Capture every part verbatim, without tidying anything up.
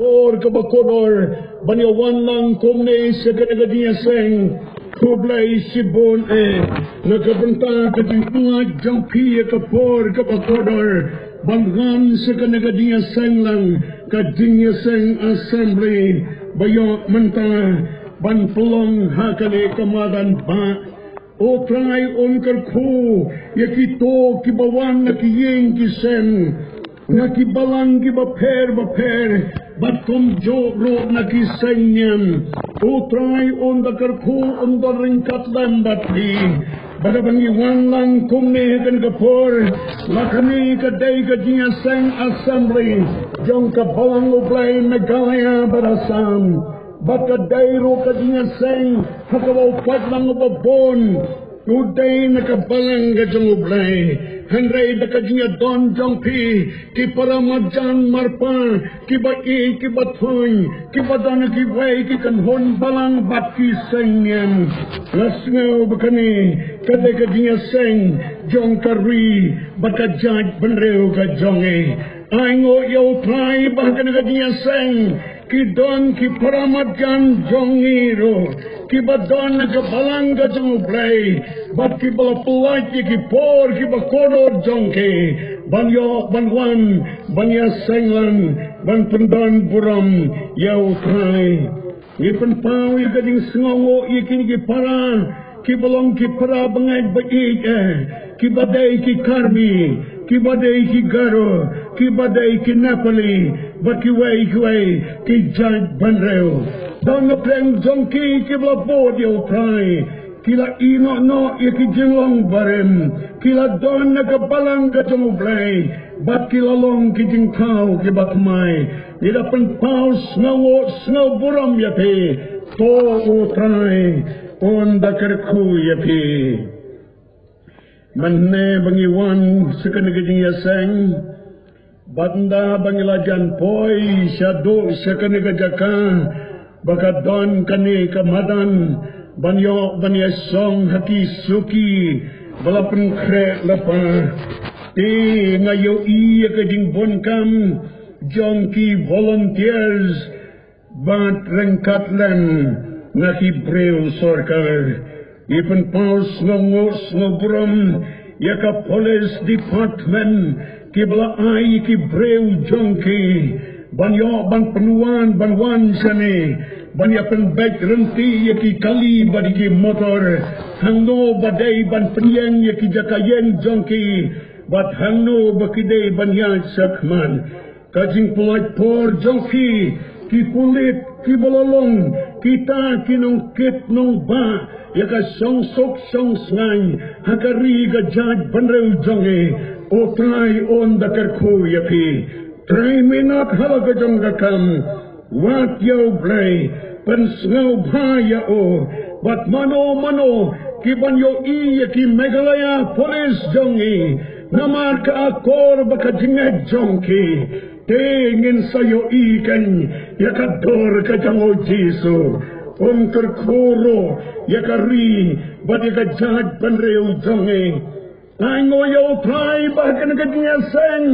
por kaba kordor ban ïa wan lang kumne sha kane ka jingïaseng. Khublei shibun eh na ka bynta ka jingpynlait jong phi ïa ka por kaba kordor ban wan sha kane ka jingïaseng lang, ka jingïaseng assembly ba ïoh mynta ban pynlong ha kane ka madan ba U Trai un kyrkhu ïa kito kiba wan na ki ïing ki sem, na ki balang kiba pher bapher, bad kumjuh ruh na ki seng niam. U Trai un da kyrkhu, un da ryngkat lem bad phi. Bad haba ngi wan lang kumne ha kane ka por, la kane ka dei ka jingïaseng assembly jong ka Balang U Blei Meghalaya bad Assam. Bad ka dei ruh ka jingïaseng ha kaba u paidlang uba bun u dei na ka Balang ka jong U Blei. Hynrei da ka jingïadon jong phi, ki para marjan marpa, kiba ïeit kiba thoiñ, kiba don kiwei ki kynhun balang bad ki seng niam, la sngew ba kane ka dei ka jingïaseng jong ka ri bad ka jaitbynriew ka jong ngi. Ai nguh ïa U Trai ba ha kane ka jingïaseng ki don ki para marjan jong ngi ruh kiba don ha ka Balang ka jong U Blei, bad kiba la pynlait ïa ki por kiba kordor jong ki ban ïoh ban wan ban ïaseng lang ban pyndon burom ïa U Trai. Ngi pynpaw ïa ka jingsngewnguh ïa kine ki para kiba long ki para bangeit ba ïeit eh, kiba dei ki Karbi, kiba dei ki Garo, kiba dei ki Nepali, bad kiwei kiwei ki jaitbynriew. Don na pdeng jong ki kiba la bud ïa U Trai, ki la ïehnoh noh ïa ki jinglong barim, ki la don na ka Balang ka jong U Blei, bad ki la long ki jingthaw kiba thymmai. Ngi da pynpaw sngewnguh sngewburom ïa phi. To U Trai un da kyrkhu ïa phi. Mynne ba ngi wan sha kane ka jingïaseng, bad ynda ba ngi la jan poi shaduh sha kane ka jaka ba ka don kane ka madan ban ïoh ban ïashong ha ki suki ba la pynkhreh lypa, te nga ïohi ïa ka jingbun kam jong ki volunteers bad ryngkat lem na ki briew sorkar. Ngi pynpaw sngewnguh sngewburom ïa ka police department kiba la ai ki briew jong ki ban ïoh ban pynwan ban wan shane ban ïa pynbeit rynti ïa ki kali bad ïa ki motor, hangno ba dei ban pynïeng ïa ki jaka ïeng jong ki bad hangno ba ki dei ban ïaid shakhmat. Ka jingpynlait por jong phi ki pulit kiba la long kita ki nongkit nongbah ïa ka shongsuk shongsngaiñ ha ka ri ka jaitbynriew jong ngi. U Trai un da kyrkhu ïa phi. Trai minot ha la ka jong ka kam. Wat ïa U Blei, pynsngewbha ïa u. Bad mano mano kiban ïohi ïa ki Meghalaya Police jong ngi namar ka akor bad ka jingngeit jong ki, te ngin sa ïohi kein ïa ka dur ka jong U Jisu. Un kyrkhu ruh ïa ka ri bad ïa ka jaitbynriew jong ngi. Ai nguh ïa U Trai ba ha kane ka jingïaseng,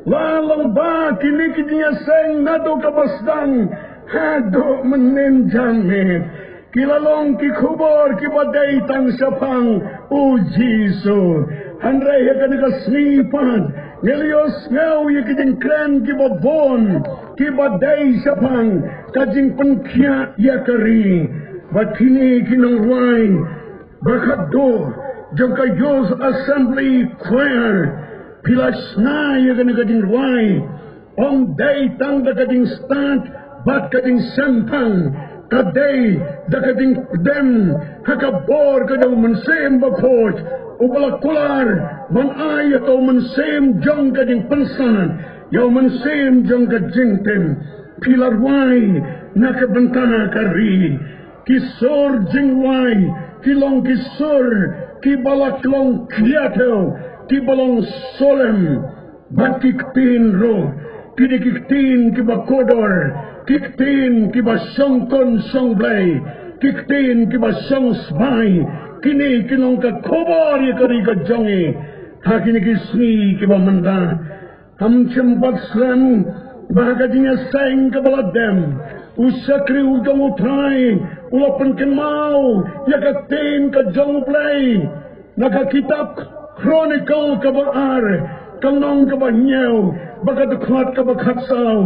la long ba kine ki jingïaseng naduh kaba sdang haduh mynnin janmiet, ki la long ki khubor kiba dei tang shaphang U Jisu. Hynrei ha kane ka sngi pat ngi la ïohsngew ïa ki jingkren kiba bun kiba dei shaphang ka jingpynkhiah ïa ka ri. Ba kine ki nongrwai ba khatduh jong ka Youth Assembly Choir, phi la shna ïa kane ka jingrwai. Ym dei tang da ka jingstad bad ka jingsngewthuh, ka dei da ka jingpdem ha ka bor ka jong U Mynsiem Bakhuid, uba la kular ban ai ïa ka U Mynsiem jong ka jingpynsad, ïa U Mynsiem jong ka jingtim. Phi la rwai na ka bynta ka ri. Ki sur jingrwai ki long ki sur kiba la long khia thew, kiba long solemn. Bad ki ktien ruh ki dei ki ktien kiba kordor, ki ktien kiba shongkun shongblei, ki ktien kiba shongsbai. Kine ki long ka khubor ïa ka ri ka jong ngi ha kine ki sngi kiba mynta. Ham shym pat slem Ba ha ka jingïaseng kaba la dem, u shakri u jong u Trai u la pynkynmaw ïa ka ktien ka jong u Blei na ka kitab Chronicle kaba ar, ka lynnong kaba hynñiew, bad ka dkhot kaba khatsaw,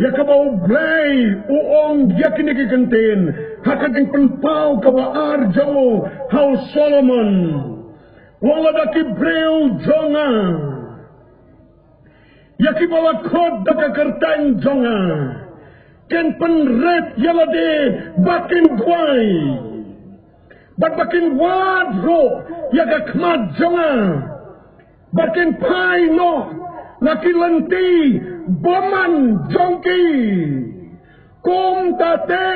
ïa kaba u Blei u ong ïa kine ki kyntien ha ka jingpynpaw kaba ar jong u ha u Solomon. U ong, lada ki briew jong nga, ïa kiba la khot da ka kyrteng jong nga, kin pynrit ïa lade ba kin duwai, bad ba kin wad ruh ïa ka khmat jong nga, bad kin phai noh na ki lynti bymman jong ki, kumta te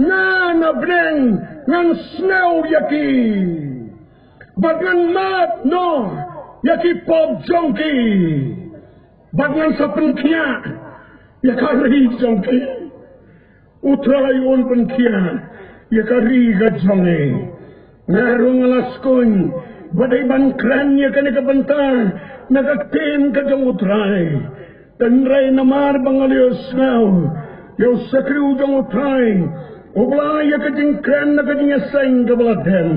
nga na bneng ngan sngew ïa ki, bad ngan map noh ïa ki pop jong ki, bad ngan sa pynkhiah ïa ka ri jong ki. U Trai un pynkhiah ïa ka ri ka jong ngi. Nga ruh nga la skun ba dei ban kren ïa kane ka bynta na ka ktien ka jong u Trai. Hynrei namar ba nga la ïohsngew ïa u shakri u jong u Trai, u ba la ai ïa ka jingkren na ka jingïaseng kaba la dem,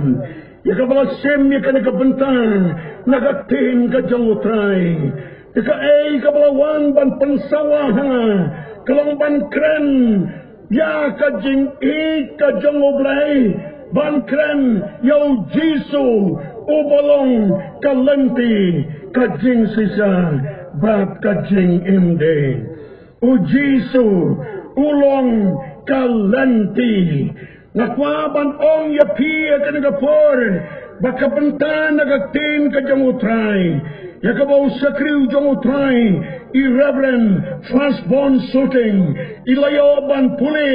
ïa kaba la shim ïa kane ka bynta na ka ktien ka jong u Trai, ïa kaei kaba la wan ban pynsawa ha nga ka long ban kren ïa ka jingïeit ka jong u Blei, ban kren ïa u Jisu uba long ka lynti, ka jingshisha bad ka jingim dei. U Jisu u long ka lynti. Nga kwah ban ong ïa phi ha kane ka por ba ka bynta na ka ktien ka jong u Trai, ïa kaba u shakri u jong u Trai, i Reverend Firstborn Suting, i la ïoh ban pule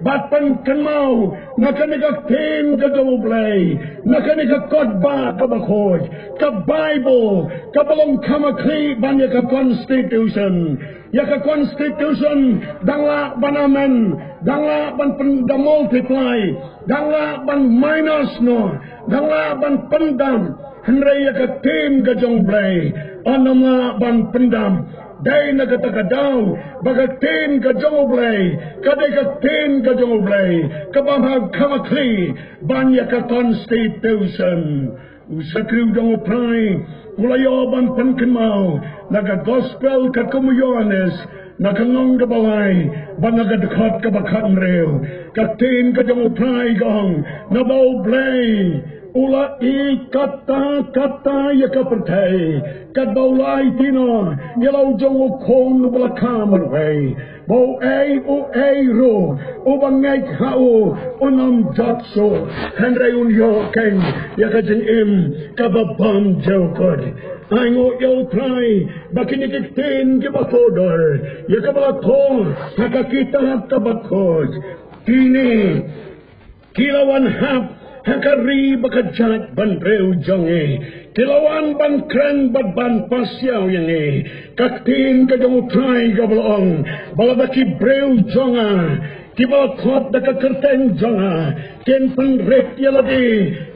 bad pynkynmaw na kane ka ktien ka jong u Blei, na kane ka kot ba kaba khuid, ka Baibl, kaba long kham khlieh ban ïa ka Constitution. Ïa ka Constitution dang lah ban amend, dang lah ban pyn-, da multiply, dang lah ban minus noh, dang lah ban pyndam. Hynrei ïa ka ktien ka jong u Blei ym lah ban pyndam. Dei na kata ka daw ba ka ktien ka jong u Blei ka dei ka ktien ka jong u Blei kaba kham khlieh ban ïa ka Constitution. U shakri u jong u Trai u la ïoh ban pynkynmaw na ka Gospel katkum u Ïoannis, na ka lynnong kaba lai bad na ka dkhot kaba khathynriew. Ka ktien ka jong u Trai ka ong, naba u Blei u la ïeit katta katta ïa ka pyrthei, katba u la aiti noh ïa la u jong u Khun uba la kha marwei, ba uei uei ruh uba ngeit ha u un ym jot shuh, hynrei un ïoh keiñ ïa ka jingim kaba bymjukut. Ai nguh ïa u Trai ba kine ki ktien kiba kordor ïa kaba la thoh ha ka kitab kaba khuid, kine ki la wan hap ha ka ri bad ka jaitbynriew jong ngi. Ki la wan ban kren bad ban pasiaw ïa ngi. Ka ktien ka jong u Trai kaba la ong ba lada ki briew jong nga kiba la khot da ka kyrteng jong nga kin pynrit ïa lade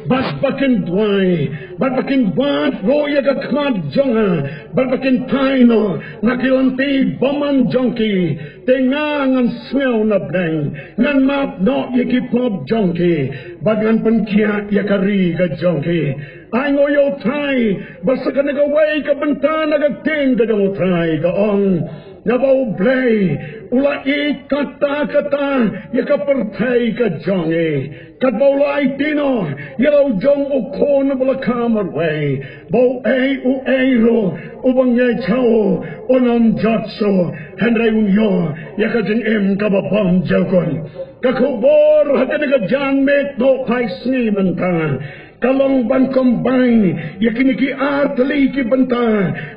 bad ba kin duwai bad ba kin wad ruh ïa ka khmat jong nga bad ba kin phai noh na ki lynti bymman jong ki, te nga ngan sngew na bneng, ngan map noh ïa ki pop jong ki bad ngan pynkhiah ïa ka ri ka jong ki. Ai nguh ïa u Trai ba sa kane kawei ka bynta na ka ktien ka jong u Trai ka ong, naba u Blei u la ïeit katta katta ïa ka pyrthei ka jong ngi, katba u la aiti noh ïa la u jong u Khun uba la kha marwei, ba uei uei ruh uba ngeit ha u un ym jot shuh, hynrei un ïoh ïa ka jingim kaba bymjukut. Ka khubor ha kane ka janmiet Nohphaisngi mynta ka long ban combine ïa kine ki artylli ki bynta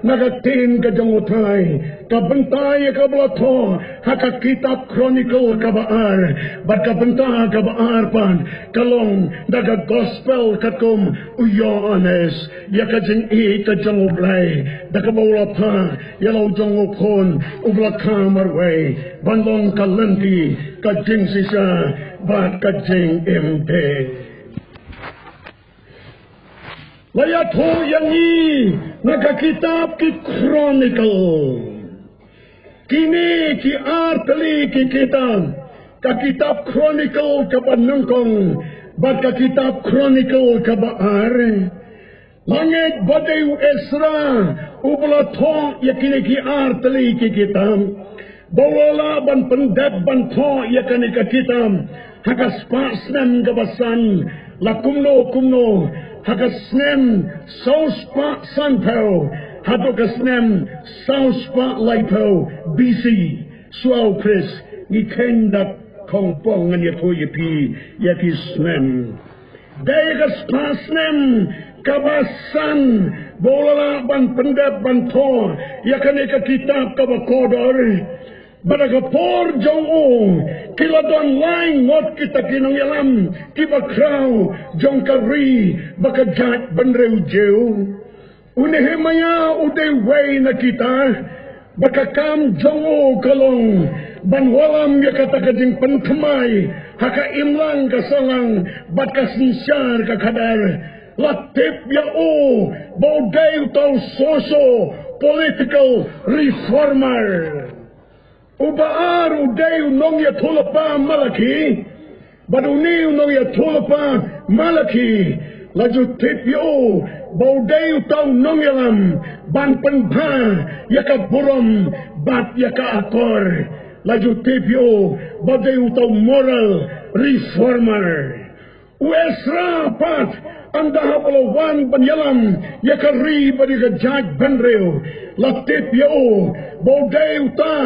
na ka ktien ka jong u Trai. Ka bynta ïa kaba la thoh ha ka kitab Chronicle kaba ar, bad ka bynta kaba ar pat ka long da ka Gospel katkum u Ïoannis, ïa ka jingïeit ka jong u Blei da kaba u la phah ïa la u jong u Khun uba la kha marwei ban long ka lynti, ka jingshisha bad ka jingim dei. La ïathuh ïa ngi na ka kitab ki Chronicle Kine ki ar tylli ki kitab, ka kitab Chronicle kaba nyngkong bad ka kitab Chronicle kaba ar. Nga ngeit ba dei u Esra uba la thoh ïa kine ki ar tylli ki kitab, ba u la lah ban pyndep ban thoh ïa kane ka kitab ha ka spah snem kaba san, la kumno kumno, ha ka snem saw spah sanphew haduh ka snem saw spah laiphew B C, shuwa u Khrist. Ngi kheiñ da khongpong, ngan ïathuh ïa phi ïa ki snem. Dei ka spah snem kaba san ba u la lah ban pyndep ban thoh ïa kane ka kitab kaba kordor. Bad ha ka por jong u ki la don lai ngut kita ki nongïalam kiba khraw jong ka ri bad ka jaitbynriew Jiw. U Nehemaïah u dei uwei na kita, bad ka kam jong u ka long ban wallam ïa kata ka jingpynthymmai ha ka imlang ka sahlang bad ka synshar ka khadar. La tip ïa u ba u dei uta u socio-political reformer. Uba ar u dei u nongïathuhlypa Malaki, bad une u nongïathuhlypa Malaki, la ju tip ïa u ba u dei uta u nongïalam ban pynbha ïa ka burom bad ïa ka akor. La ju tip ïa u ba u dei uta u moral reformer. U Esra pat, ynda haba la wan ban ïalam ïa ka ri bad ïa ka jaitbynriew, la tip ïa u ba u dei uta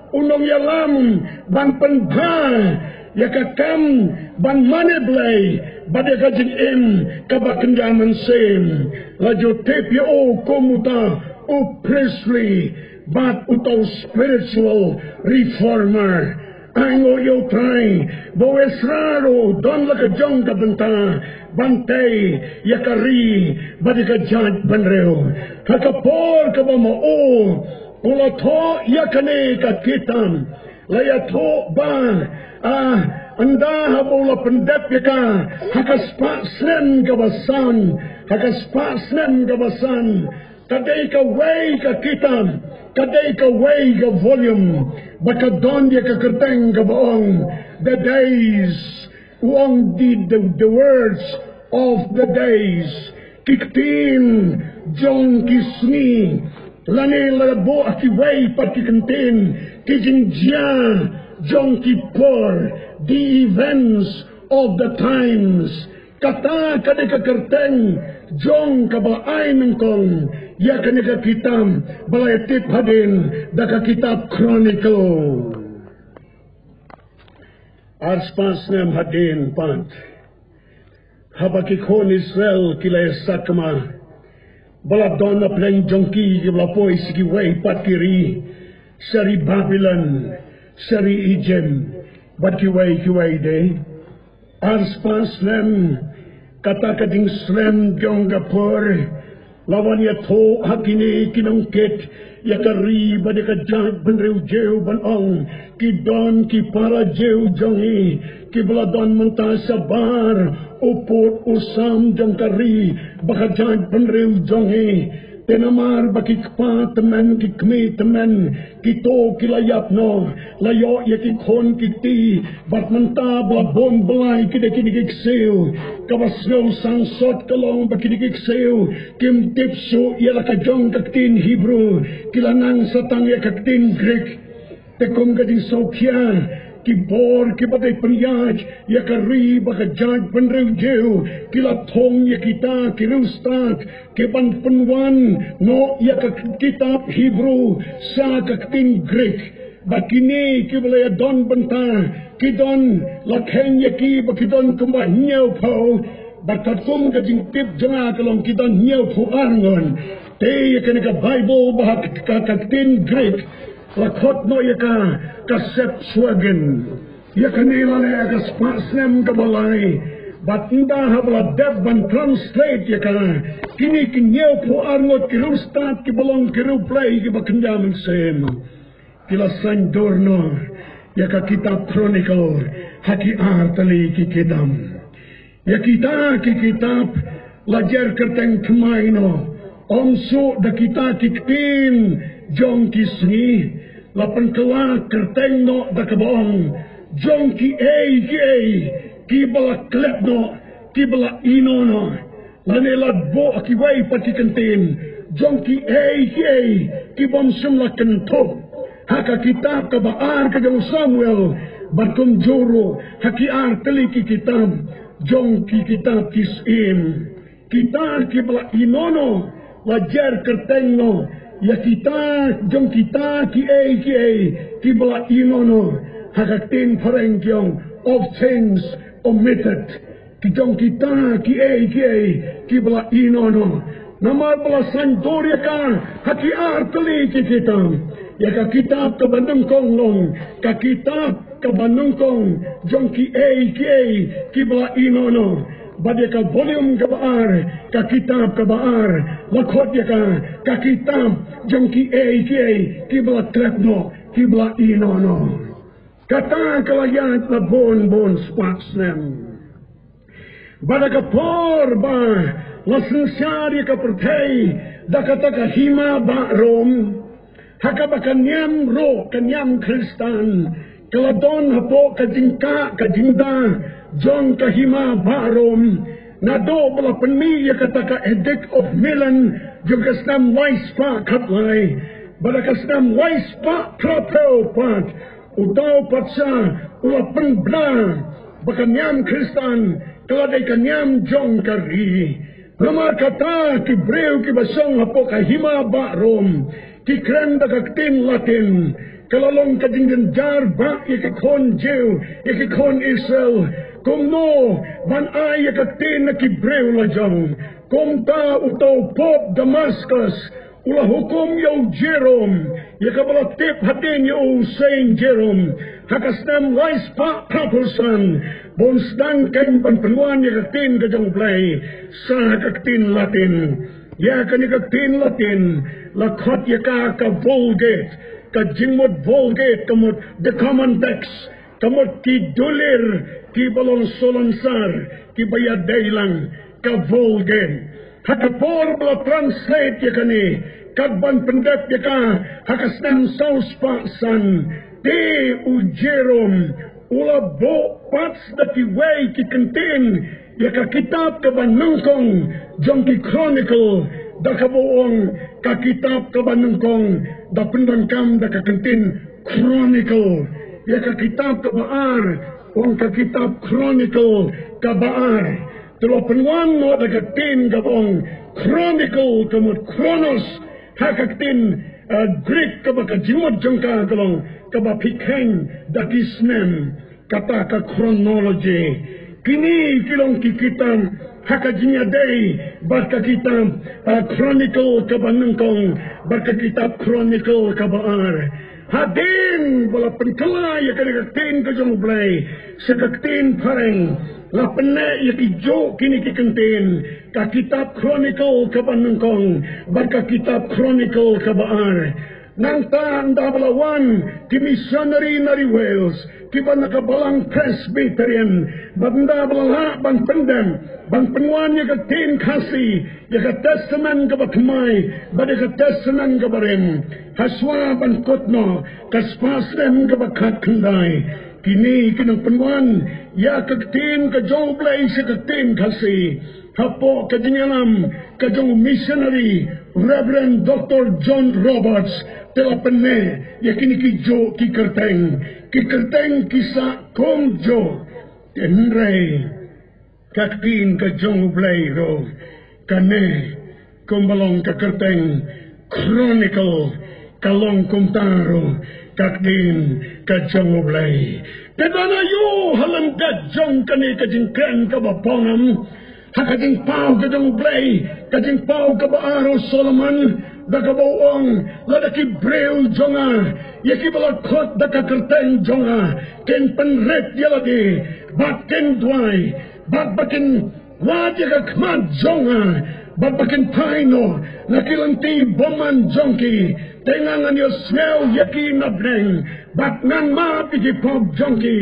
u nongïalam ban pynbha ïa ka kam ban mane Blei bad ïa ka jingim kaba kynja mynsiem. La ju tip ïa u kum uta u priestly bad uta u spiritual reformer. Ai nguh ïa U Trai ba u Esra ruh u don la ka jong ka bynta ban tei ïa ka ri bad ïa ka jaitbynriew. Ha ka por kaba ma u u la thoh ïa kane ka kitab, la ïathuh ba, ah, ynda haba u la pyndep ïa ka ha ka spah snem kaba san, ha ka spah snem kaba san, ka dei kawei ka kitab, ka dei kawei ka volume, ba ka don ïa ka kyrteng kaba ong The Days, u ong the, the, the words of the days, ki ktien jong ki sngi, lane la buh ha kiwei pat ki ktien, ki jingjia jong ki por, the events of the times. Kata ka dei ka kyrteng jong kaba ai nyngkong ïa kane ka kitab ba la tip hadien da ka kitab Chronicle. Ar spah snem hadien pat, haba ki khun Israel ki la ïa sakma, ba la don na pdeng jong ki kiba la poi sha kiwei pat ki ri, sha ri Babilon, sha ri Ijip, bad kiwei kiwei de. Ar spah snem, kata ka jingslem jong ka por, la wan ïathuh ha kine ki nongkit ïa ka ri bad ïa ka jaitbynriew Jiw ban ong, ki don ki para Jiw jong ngi kiba la don mynta shabar u pud u sam jong ka ri bad ka jaitbynriew jong ngi. Te namar ba ki kpa tymmen, ki kmie tymmen, kito ki la ïap noh, la ïoh ïa ki khun ki kti, bad mynta ba la bun blai ki da kine ki ksiew. Kaba sngew sangsot ka long ba kine ki ksiew kim tip shuh ïa la ka jong ka ktien Hebru, ki la nang sa tang ïa ka ktien Greek. Te kum ka jingsngewkhia, ki bor kiba dei pynïaid ïa ka ri bad ka jaitbynriew Jiw ki la thung ïa kita ki riewstad ki ban pynwan noh ïa ka kitab Hebru sha ka ktien Greek. Bad kine kiba la ïadon bynta, ki don, la kheiñ ïa ki ba ki don kumba hynñiewphew. Bad katkum ka jingtip jong nga ka long ki don hynñiewphew ar ngut. Te ïa kane ka Baibl ba ha ka, ka, ka ktien Greek la khot noh ïa ka, ka Septuagint. Ïa kane la leh ha ka spah snem kaba lai. Bad ynda haba la dep ban translate ïa ka, kine ki hynñiewphew ar ngut ki riewstad kiba long ki riewblei kiba kynja mynsiem, ki la saiñdur noh ïa ka kitab Chronicle ha ki ar tylli ki kitab. Ïa kita ki kitab la jer kyrteng thymmai noh, ym shuh da kita ki ktien jong ki sngi, La pynkylla kyrteng noh da kaba ong, jong kiei kiei kiba la klet noh, kiba la ïehnoh noh. Lane la buh kiwei pat ki kyntien, jong kiei kiei ki bym shym la kynthup ha ka kitab kaba ar ka jong Samuel, bad kumjuh ruh ha ki ar tylli ki kitab jong ki kitab ki syiem. Kita kiba la ïehnoh noh, la jer kyrteng noh ïa kita, jong kita kiei kiei kiba la ïehnoh noh. Ha ka ktien phareng ki ong, of things omitted. Ki jong kita kiei kiei kiba la ïehnoh noh. Namar ba la saiñdur ïa ka ha ki ar tylli ki kitab. Ïa ka kitab kaba nyngkong long ka kitab kaba nyngkong jong kiei kiei kiba la ïehnoh noh. Bad ïa ka volume kaba ar, ka kitab kaba ar, la khot ïa ka, ka kitab jong kiei kiei kiba la klet noh, kiba la ïehnoh noh. Kata ka la ïaid la bun bun spah snem. Bad ha ka por ba la synshar ïa ka pyrthei da kata ka hima bah Rom, ha kaba ka niam ruh, ka niam Khristan, ka la don hapoh ka jingkah ka jingda jong ka hima bah Rom. Naduh ba la pynmih ïa kata ka Edict of Milan jong ka snem lai spah khatlai, bad ha ka snem lai spah phraphew pat, uta u patsha u la pynbna ba ka niam Khristan ka la dei ka niam jong ka ri. Namar kata ki briew kiba shong hapoh ka hima bah Rom ki kren da ka ktien Latin. Ka la long ka jingjynjar bah ïa ki khun Jiw, ïa ki khun Israel. Kumno ban ai ïa ka ktien na ki briew lajong? Kumta uta u Pope Damasus u la hukum ïa u Jerome, ïa kaba la tip hadien ïa u Saint Jerome, ha ka snem lai spah phraphew san, ba un sdang kein ban pynwan ïa ka ktien ka jong U Blei sha ka ktien Latin. Ïa kane ka ktien Latin la khot ïa ka ka Vulgate, ka jingmut Vulgate ka mut the common text, ka mut ki dulir kiba long sulonsar, kiba ïadei lang, ka Vulgate. Ha ka por ba la translate ïa kane, kat ban pyndep ïa ka ha ka snem saw spah san, te u Jerome u la buh pat da kiwei ki kyntien ïa ka kitab kaba nyngkong jong ki Chronicle, da kaba u ong ka kitab kaba nyngkong, da pyndonkam da ka kyntien Chronicle. Ïa ka kitab kaba ar u ong ka kitab Chronicle kaba ar. Te la pynwan noh da ka ktien kaba ong Chronicle, ka mut chronos ha ka ktien, eh, Greek, kaba ka jingmut jong ka ka long kaba pynkheiñ da ki snem, kata ka chronology. Kine ki long ki kitab ha ka jingïadei bad ka kitab, eh, Chronicle kaba nyngkong bad ka kitab Chronicle kaba ar. Hadien ba la pynkylla ïa kane ka ktien ka jong U Blei sha ka ktien phareng, la pynneh ïa ki juh kine ki kyntien, ka kitab Chronicle kaba nyngkong bad ka kitab Chronicle kaba ar. Nangta ynda ba la wan ki missionary na ri Wales, kiba na ka balang Presbyterian, bad ynda ba la lah ban pyndem, ban pynwan ïa ka ktien Khasi, ïa ka Testament kaba thymmai bad ïa ka Testament kaba rim, ha shuwa ban kut noh ka spah snem kaba khatkhyndai, kine ki nang pynwan ïa ka ktien ka jong U Blei sha ka ktien Khasi. Hapoh ka jingïalam ka jong u missionary Reverend Doctor John Roberts, te la pynneh ïa kine ki juh ki kyrteng, ki kyrteng ki sah kumjuh. Te hynrei ka ktien ka jong U Blei ruh, kane, kumba long ka kyrteng Chronicle, ka long kumta ruh ka ktien ka jong U Blei. Te don aïu ha lyndet jong kane ka jingkren kaba pawnam? Ha ka jingpaw ka jong U Blei, ka jingpaw kaba ar u Solomon, da kaba u ong, lada ki briew jong nga, ïa kiba la khot da ka kyrteng jong nga, kin pynrit ïa lade, bad kin duwai, bad ba kin wad ïa ka khmat jong nga, bad ba kin phai noh na ki lynti bymman jong ki, te nga ngan ïohsngew ïa ki na bneng, bad ngan map ïa ki pop jong ki,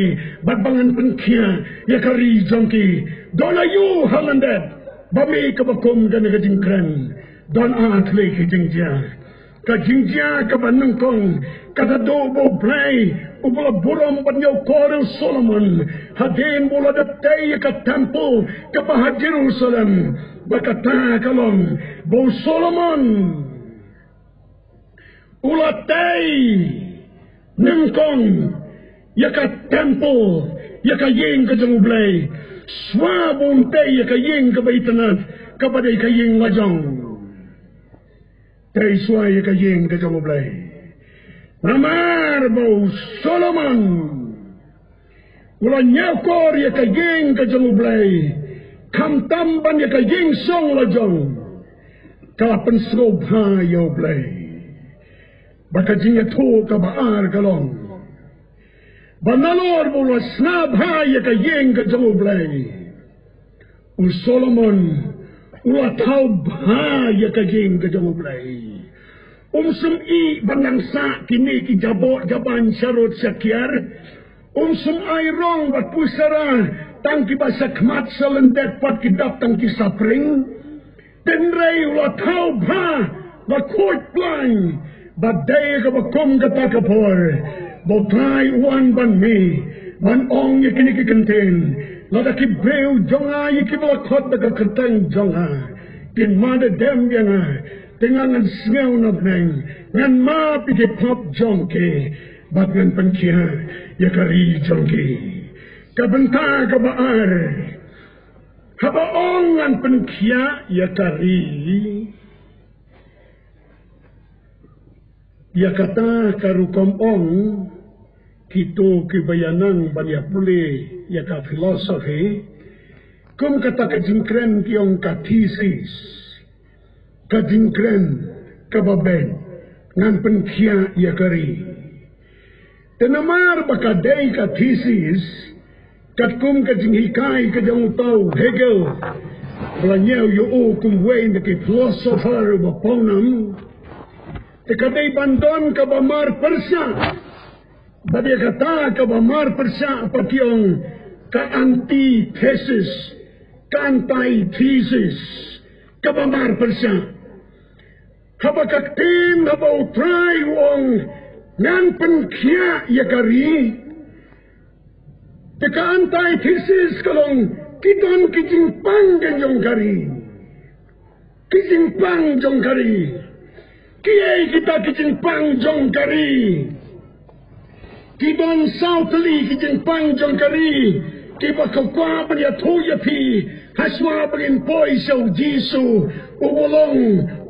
bad ba ngan pynkhiah ïa ka ri jong ki. Don aïu ha lyndet ba mih kaba kum kane ka jingkren? Don ar tylli ki jingjia. Ka jingjia kaba nyngkong, kata haduh ba U Blei u ba la burom ban ïakor ïa u Solomon, hadien ba u la dep tei ïa ka temple kaba ha Jerusalem, ba kata ka long ba u Solomon u la tei nyngkong ïa ka temple, ïa ka ïing ka jong U Blei, shuwa ba un tei ïa ka ïing kaba itynnad, kaba dei ka ïing la jong. Tei shuwa ïa ka ïing ka jong U Blei. Namar ba u Solomon u la ïakor ïa ka ïing ka jong U Blei, khamtam ban ïa ka ïing song la jong, ka la pynsngewbha ïa U Blei. Ba ka jingïathuh kaba ar ka long ba nalor ba u la sngewbha ïa ka ïing ka jong U Blei, u Solomon u la thaw bha ïa ka ïing ka jong U Blei. Um shym ïeh ban nang sah kine ki jabot jaban sharud shakiar. Um shym ai rong bad pyrshah tang kiba sha khmat sha lyndet pat ki dap tang ki sapring. Hynrei u la thaw bha, la khuid plaiñ, ba dei kaba kum kata ka por ba U Trai u wan ban mih, ban ong ïa kine ki kyntien: Lada ki briew jong nga, ïa kiba la khot da ka kyrteng jong nga, kin mad dem ïa nga, te nga ngan sngew na bneng, ngan map ïa ki pop jong ki, bad ngan pynkhiah ïa ka ri jong ki. Ka bynta kaba ar, haba ong ngan pynkhiah ïa ka ri, ïa kata ka rukom ong, kito kiba ïa nang ban ïa pule ïa ka philosophy, kum kata ka jingkren ki ong ka thesis, ka jingkren kaba beit, ngan pynkhiah ïa ka ri. Te namar ba ka dei ka thesis, katkum ka jinghikai ka jong uta u Hegel, ba la ñiew ïa u kum uwei na ki philosopher uba pawnam, te ka dei ban don kaba mar pyrshah. Bad ïa kata kaba mar pyrshah pat ki ong ka antithesis, ka antithesis, kaba mar pyrshah. Haba ka ktien, haba U Trai u ong ngan pynkhiah ïa ka ri, te ka antithesis ka long ki don ki jingpang ka jong ka ri. Ki jingpang jong ka ri. Kiei kita ki jingpang jong ka ri? Ki don saw tylli ki jingpang jong ka ri kiba ka kwah ban ïathuh ïa phi, ha shuwa ba ngin poi sha U Jisu, uba long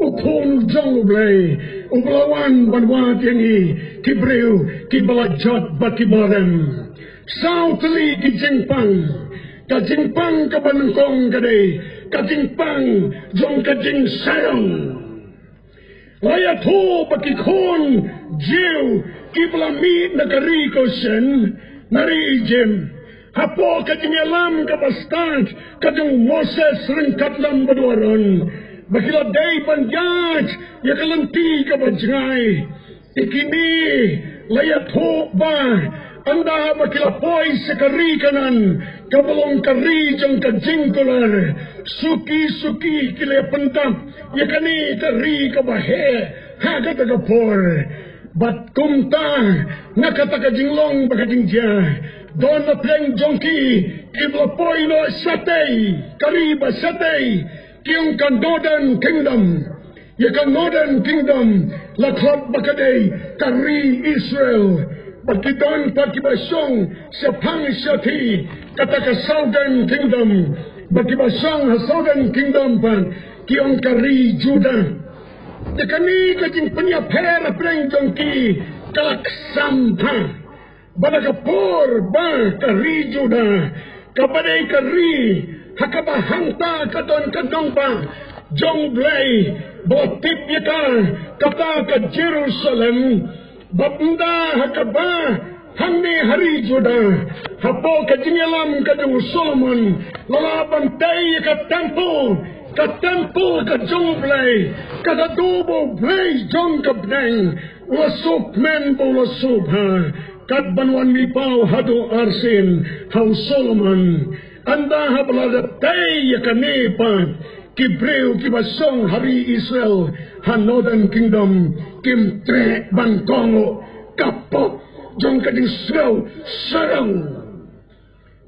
U Khun jong U Blei, uba la wan ban wad ïa ngi ki briew kiba la jot bad kiba rem. Saw tylli ki jingpang. Ka jingpang kaba nyngkong ka dei ka jingpang jong ka jingshaniah. La ïathuh ba ki khun Jiw kiba la mih na ka ri Goshen, na ri Ijipt, hapoh ka jingïalam kaba stad ka jong u Moses ryngkat lem bad u Aaron, ba ki la dei ban ïaid ïa ka lynti kaba jngai. Te kine la ïathuh ba ynda ba ki la poi sha ka ri Kanaan, kaba long ka ri jong ka jingkular, suki suki ki la pyndap ïa kane ka ri kaba heh ha kata ka por. Bad kumta, na kata ka jinglong bad ka jingjia, don na pdeng jong ki kiba la poi noh shatei, ka ri ba shatei, ki ong ka Northern Kingdom. Ïa ka Northern Kingdom la khot ba ka dei ka ri Israel. Bad ki don pat kiba shong shaphang shathie, kata ka Southern Kingdom. Bad kiba shong ha Southern Kingdom pat ki ong ka ri Judah. Te kane ka jingpynïapher hapdeng jong ki ka la ksam bha. Ba na ka por ba ka ri Judah, kaba dei ka ri ha kaba hangta ka don ka nongbah jong U Blei, ba tip ïa ka kata ka Jerusalem, ba ynda ha kaba hangne ha ri Judah, hapoh ka jingïalam ka jong u Solomon, la lah ban tei ïa ka temple, ka temple ka jong U Blei, kata haduh ba U Blei jong ka bneng u la sngewkmen bad u la sngewbha. Kat ban wan mih paw haduh arsien ha u Solomon. Ynda haba la dep tei ïa kane pat, ki briew kiba shong ha ri Israel, ha Northern Kingdom, kim treh ban kohnguh ka pop jong ka jingsngew sarong.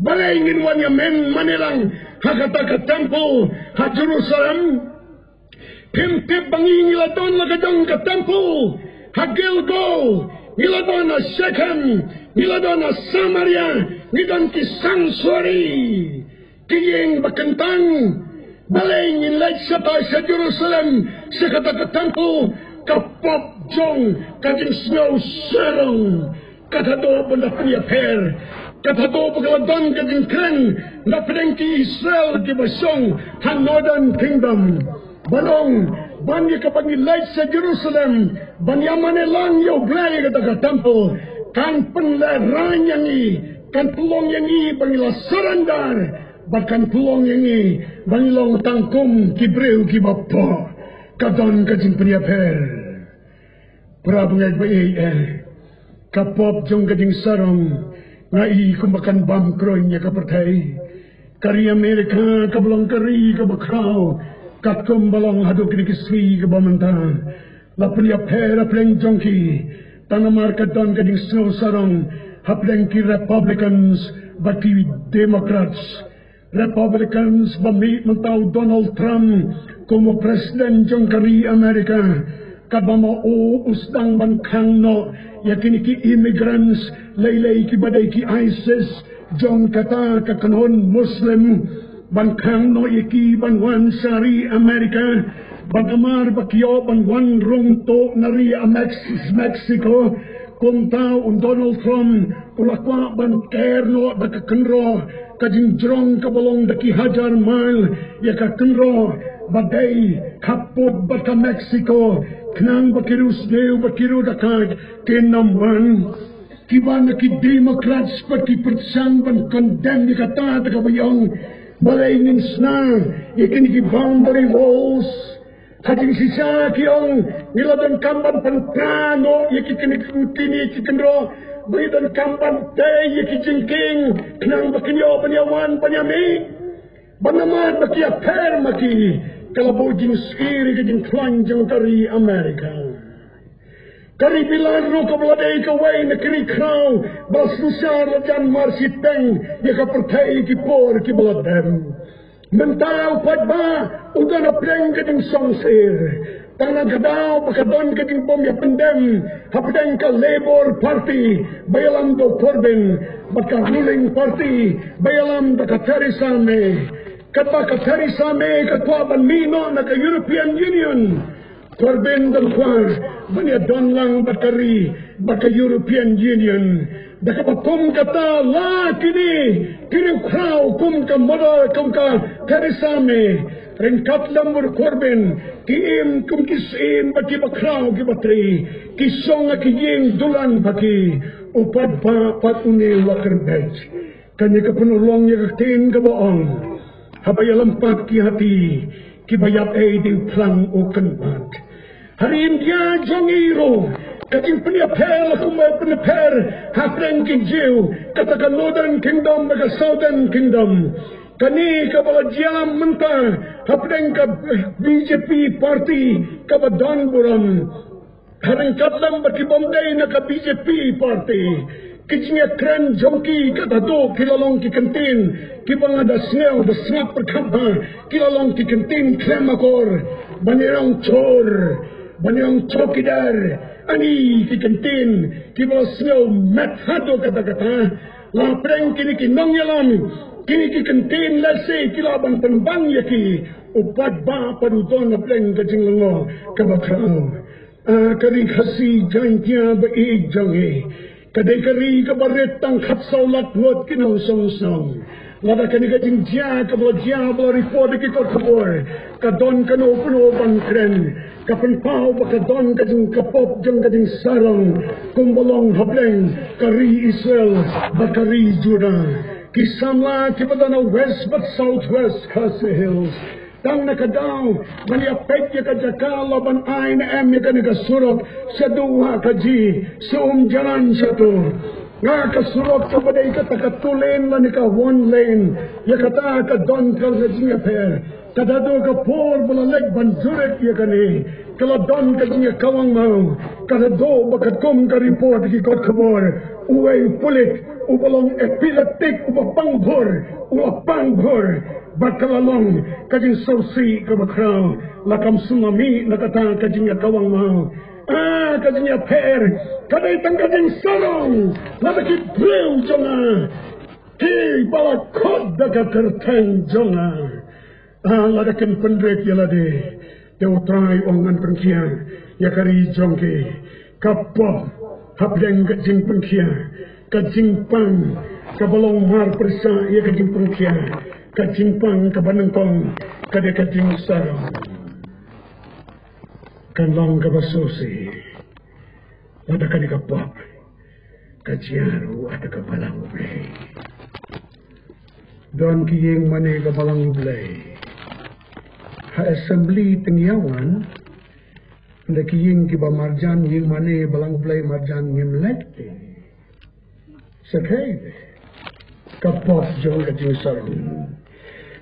Balei ngin wan ïa mane lang ha kata ka temple ha Jerusalem? Phim tip ba ngi, ngi la don la ka jong ka temple ha Gilgal, ngi la don ha Shechem, ngi la don ha Samaria, ngi don ki sanctuary, ki ïing ba kyntang. Balei ngin leit shata sha Jerusalem, sha kata ka temple, ka pop jong ka jingsngew sarong? Kata haduh ban da pynïapher, kata haduh ba ka la don ka jingkren na pdeng ki Israel kiba shong ha Northern Kingdom. Ba long ban ïa kaba ngi leit sha Jerusalem ban ïa mane lang ïa U Blei ha kata ka temple, kan pynlehrain ïa ngi, kan pynlong ïa ngi ba ngi la surrender, bad kan pynlong ïa ngi ba ngi long tang kum ki briew kiba pop. Ka don ka jingpynïapher. Para bangeit ba ïeit, eh, ka pop jong ka jingsarong, nga i kumba kan bam kruiñ ïa ka pyrthei. Ka ri Amerika kaba long ka ri kaba khraw, katkum ba long haduh kine ki sngi kiba mynta, la pynïapher hapdeng jong ki. Tang namar ka don ka jingsngew sarong hapdeng ki Republicans bad ki Democrats. Republicans ba mih mynta u Donald Trump kum u president jong ka ri Amerika, katba ma u u sdang ban khang noh ïa kine ki immigrants, lei lei kiba dei ki ISIS jong kata ka kynhun Muslim, ban khang noh ïa ki ban wan sha ri Amerika. Bad namar ba ki ïoh ban wan rung tuh na ri Mex-, Mexico, kumta u Donald Trump u la kwah ban ker noh da ka kynroh ka jingjrong kaba long da ki hajar mail ïa ka kynroh ba dei khappud bad ka Mexico, khnang ba ki riewsniew bad ki riewdakaid kin ym wan. Kiba na ki Democrats bad ki pyrshang ban condemn ïa kata, da kaba ong, balei ngin shna ïa kine ki boundary walls? Ha jingshisha ki ong, ngi la donkam ban pynpra noh ïa ki kine ki, kine ki kynroh, ba ngi donkam ban tei ïa ki jingkieng, khnang ba kin ïoh ban ïa wan ban ïa mih. Bad namar ba ki ïapher ma ki, ka la buh jingsheptieng ïa ka jingkhlaiñ jong ka ri Amerika. Ka ri Poland ruh kaba la dei kawei na ki ri khraw ba la synshar la jan marshiteng ïa ka pyrthei ki por kiba la dep. Mynta u paidbah u don hapdeng ka jingsngewsih. Tang na ka daw ba ka don ka jingbym ïapyndem hapdeng ka Labour Party ba ïalam da u Corbyn bad ka ruling party ba ïalam da ka Theresa May. Katba ka Theresa May ka kwah ban mih noh na ka European Union, Corbyn dang kwah ban ïadon lang bad ka ri, bad ka European Union. Da kaba kum kata la kine ki riewkhraw kum ka mother, kum ka Theresa May, ryngkat lem bad u Corbyn, ki im kum ki syiem bad kiba khraw kiba trei, ki shong ha ki ïing dulan ba ki, u paidbah pat une u la kynbeit. Kane ka pynurlong ïa ka ktien kaba ong, haba ïalam pat ki hati, kiba ïap ei dei u phlang u kynbat. Ha ri India jong ngi ruh ka jingpynïapher la kumba pynïapher hapdeng ki Jiw, kata ka Northern Kingdom bad ka Southern Kingdom. Kane kaba la jia mynta hapdeng ka B J P party kaba don burom. Hadien katba ki bym dei na ka B J P party, ki jingïakren jong ki kata haduh ki la long ki kyntien kiba nga da sngew da sngap pyrkhat ba ki la long ki kyntien khlem akor, ban ïa ong chor, ban ïa ong chowkidar, ani ki kyntien kiba la sngew met haduh katta katta. La pdeng kine ki nongïalam, kine ki kyntien lehse ki lah ban pynbang ïa ki, u paidbah pat u don hapdeng ka jinglyngngoh kaba khraw. Ah, ka ri Khasi Jaiñtia ba ïeit jong ngi, ka dei ka ri kaba rit tang khatsaw lak ngut ki nongshong shnong. Lada kane ka jingjia kaba la jia ba la report da ki kot khubor, ka don kano kano ban kren, ka pynpaw ba ka don ka jing, ka pop jong ka jingsarong kumba long hapdeng ka ri Israel bad ka ri Judah. Ki samla kiba don ha West bad South West Khasi Hills, tang na ka daw ban ïa peit ïa ka jaka la ban ai ne em ïa kane ka surok shaduh ha ka ji sha Umjaran shato. Nga ka surok kaba dei kata ka two lane lane ka one lane, ïa kata ka don ka jingïapher. Ka la don ka por ba la leit ban jurip ïa kane. Ka la don ka jingïakawang maw. Ka la don ba katkum ka report ki kot khubor, uwei u pulit uba long epileptic, uba pang bhur, uba pang bhur. Bad ka la long ka jingsngewsih kaba khraw. La kam sngewmih na kata ka jingïakawang maw. Ah, ka jingïapher ka dei tang ka jingsarong. Lada ki briew jong nga kiba la khot da ka kyrteng jong nga, ah, lada kin pynrit ïa lade, te U Trai u ong, ngan pynkhiah ïa ka ri jong ki. Ka pop hapdeng ka jingpynkhiah, ka jingpang kaba long marpyrshah ïa ka jingpynkhiah, ka jingpang kaba nyngkong ka dei ka jingsarong. Kan long kaba sngewsih lada ka dei ka pop ka jia ruh ha ka Balang U Blei. Don ki ïing mane ka Balang U Blei. Ha assembly teng ïa wan, da ki ïing kiba marjan, ïing mane Balang U Blei marjan, ngim leit te. Sa kaei? Ka pop jong ka jingsarong.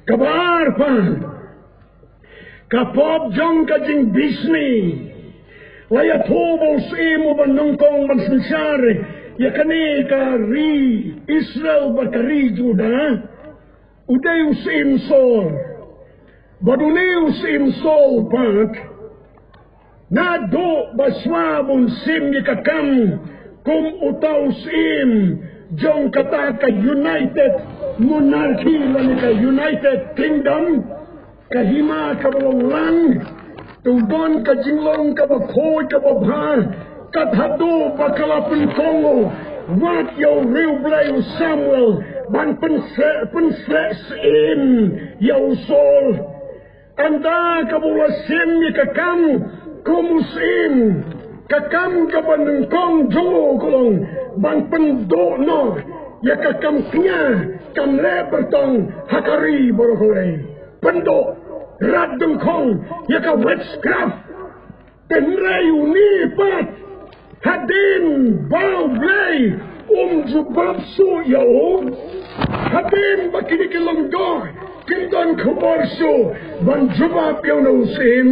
Kaba ar pat, ka pop jong ka jingbishni. La ïathuh ba u syiem uba nyngkong ban synshar ïa kane ka ri Israel bad ka ri Judah, u dei u syiem Saul. Bad une u syiem Saul pat, naduh ba shuwa ba un shim ïa ka kam kum uta u syiem jong kata ka United Monarchy lane ka United Kingdom, ka hima kaba long lang, te u don ka jinglong kaba khuid kaba bha. Kat haduh ba ka la pynkohnguh wat ïa u riewblei u Samuel ban pynseh, pynseh syiem ïa u Saul. Ynda kaba u la shim ïa ka kam kum u syiem, ka kam kaba nyngkong jong u ka long ban pynduh noh ïa ka kam kñia kam leh byrtong ha ka ri baroh kawei. Pynduh, rat dyngkhong ïa ka witchcraft. Hynrei une pat, hadien ba U Blei um jubab shuh ïa u, hadien ba kine ki lyngdoh kim don khubor shuh ban jubab ïa une u syiem,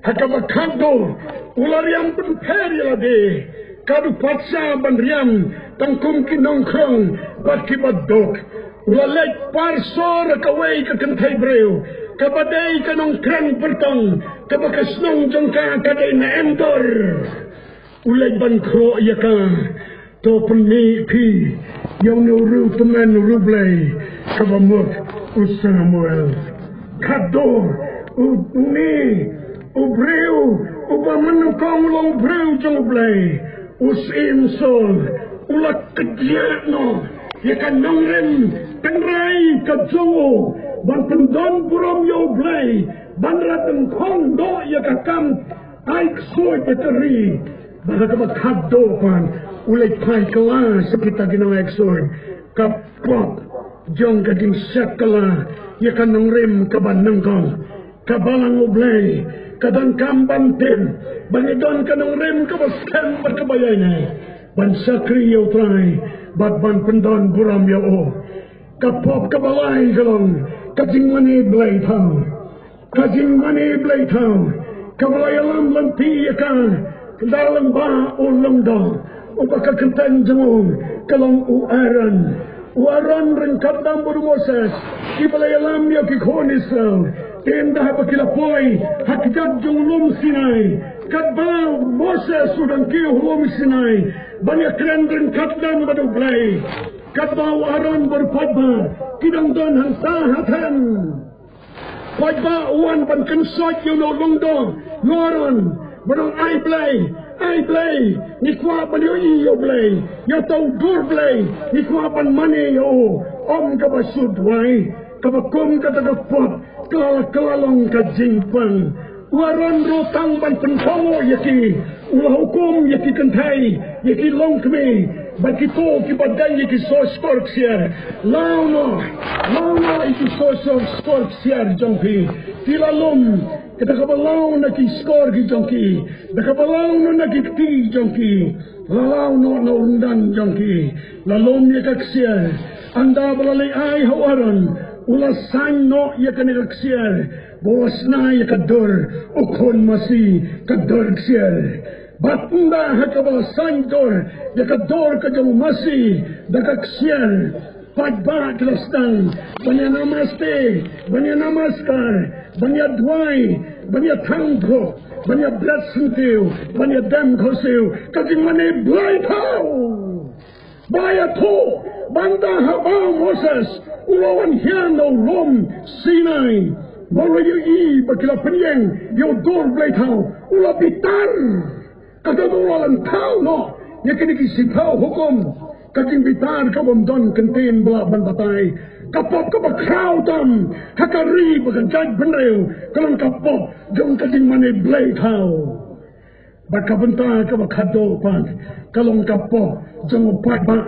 ha kaba khatduh u la riam pynpher ïa lade. Ka dei pat sha ban riam tang kum ki nongkhrong bad kiba duk. U la leit par sor ha kawei ka kynthei briew kaba dei ka nongkren byrtong, kaba ka shnong jong ka ka dei na Endor. U leit ban khroh ïa ka. To pynmih phi ïa une u riewtymmen u riewblei kaba mut u Samuel. Khatduh u, une u briew uba mynnyngkong u long briew jong U Blei, u syiem Saul, u la kdiah noh ïa ka nongrim tynrai ka jong u ban pyndon burom ïa U Blei, ban rat dyngkhong noh ïa ka kam ai ksuid ïa ka ri. Bad ha kaba khatduh pat u leit phai kylla sha kita ki nongai ksuid. Ka pop jong ka jingshah kylla ïa ka nongrim kaba nyngkong. Ka Balang U Blei ka donkam ban tip ba ngi don ka nongrim kaba skhem bad kaba ïaineh ban shakri ïa U Trai bad ban pyndon burom ïa u. Ka pop kaba lai ka long ka jingmane blei thaw. Ka jingmane blei thaw kaba la ïalam lynti ïa ka da lyngba u lyngdoh uba ka kyrteng jong u ka long u Aaron. U Aaron ryngkat bad u Moses, kiba la ïalam ïa ki khun Israel. Te ynda ba ki la poi ha kjat jong u lum Sinai, katba u Moses u dang kiew ha u lum Sinai ban ïakren ryngkat bad U Blei, katba u Aaron bad u paidbah ki dang don hangta ha thaiñ. Paidbah u wan ban kynsoit ïa u lyngdoh, u Aaron, ban ong, ai Blei, ai Blei, ngi kwah ban ïohi ïa U Blei, ïa uta u dur Blei ngi kwah ban mane ïa u. Ym kaba shu duwai, kaba kum kata ka pop ka la, ka la long ka jingpang. U Aaron ruh tang ban pynkohnguh ïa ki, u la hukum ïa ki kynthei, ïa ki longkmie bad kito kiba dei ïa ki sor shkor ksiar. Law noh, law noh ïa ki sor, sor shkor ksiar jong phi. Ki la lum, kata kaba law na ki shkor ki jong ki, da kaba law noh na ki kti jong ki, la law noh na u ryndang jong ki. La lum ïa ka ksiar. Ynda ba la leit ai ha u Aaron, U la saiñ noh ïa kane ka ksiar, ba u la shna ïa ka dur, u khun masi, ka dur ksiar. Bad ynda ha kaba la saiñ dur ïa ka dur ka jong u masi da ka ksiar, paidbah ki la sdang ban ïa namaste, ban ïa namaskar, ban ïa duwai, ban ïa thang dhuh, ban ïa bret syntiew, ban ïa dem khohsiew. Ka jingmane blei thaw. Ba ïathuh, ba ynda haba u Moses u la wan hiar na u lum Sinai, ba u la ïohi ba ki la pynïeng ïa u dur blei thaw, u la bitar. Kata u la wan thaw noh ïa kine ki shiphew hukum. Ka jingbitar ka bym don kyntien ba lah ban batai. Ka pop kaba khraw tam ha ka ri bad ka jaitbynriew ka long ka pop jong ka jingmane blei thaw. Bad ka bynta kaba khadduh pat ka long ka pop jong u paidbah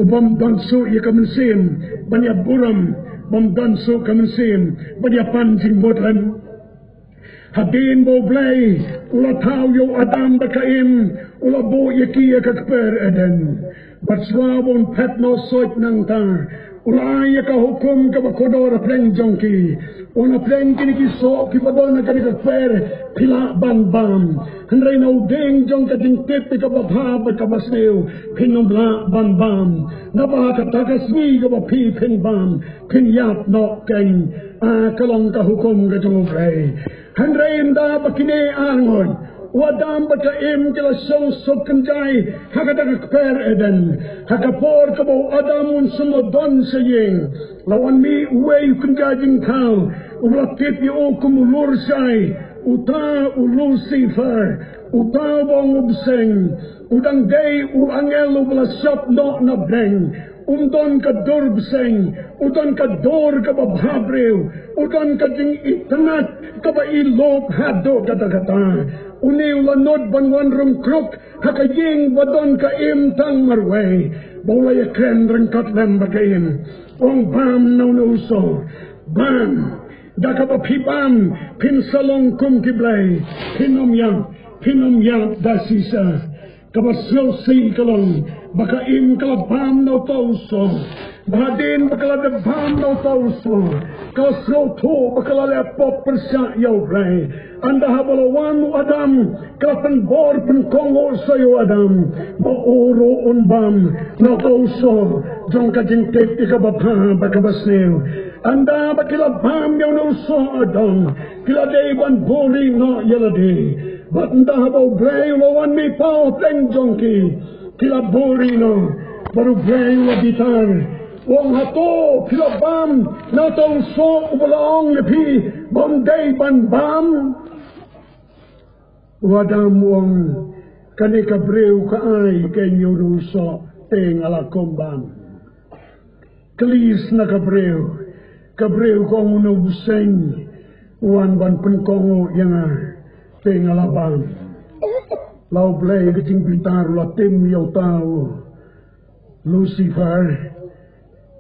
u bym don shuh ïa ka mynsiem ban ïa burom, bym don shuh ka mynsiem ban ïa pan jingmut lem. Hadien ba U Blei u la thaw ïa u Adam bad ka Im, u la buh ïa ki ïa ka kper Eden. Bad shuwa ba un phet noh suit nangta, u la ai ïa ka hukum kaba kordor hapdeng jong ki. Un hapdeng kine ki soh kiba don ha kane ka kper, phi lah ban bam. Hynrei na u dieng jong ka jingtip ïa kaba bha bad kaba sniew, phin ym lah ban bam. Naba ha kata ka sngi kaba phi phin bam, phin ïap noh kein. Ah, ka long ka hukum ka jong U Blei. Hynrei ynda ba kine ar ngut, u Adam bad ka Im, ki la shong suk kynjai ha kata ka kper Eden, ha ka por kaba u Adam un sngewdon sha ïing, la wan mih uwei u kynja jingthaw uba la tip ïa u kum u lurshai, uta u Lucifer, uta u ba ong u bseiñ. U dang dei u angel uba la shop noh na bneng. Um don ka dur bseiñ, u don ka dur kaba bha briew, u don ka jingitynnad kaba i lup haduh katta katta. Une u la nud ban wan rung kruk ha ka ïing ba don ka Im tang marwei, ba u la ïakren ryngkat lem bad ka Im. U ong, bam na une u soh, bam. Da kaba phi bam phin sa long kum ki blei, phin ym ïap, phin ym ïap da shisha. Kaba sngewsih ka long ba ka Im ka la bam na uta u soh. Ba hadien ba ka la dep bam na uta u soh, ka la sngewthuh ba ka la leh pop pyrshah ïa U Blei. Ynda haba la wan u Adam, ka la pynbor pynkohnguh sa ïa u Adam ba u ruh un bam na uta u soh jong ka jingtip ïa kaba bha bad kaba sniew. Ynda ba ki la bam ïa une u soh Adam, ki la dei ban buhrieh noh ïa lade. Bad ynda haba U Blei u la wan mih paw hapdeng jong ki, ki la buhrieh noh. Bad U Blei u la bitar, u ong, hato phi la bam na uta u soh uba la ong ïa phi ba ym dei ban bam? U Adam u ong, kane ka briew ka ai kein ïa une u soh, te nga la kum bam. Kylli sa na ka briew, ka briew ka ong, une u bseiñ u wan ban pynkohnguh ïa nga, te nga la bam. La U Blei ka jingbitar u la tim ïa uta u Lucifer,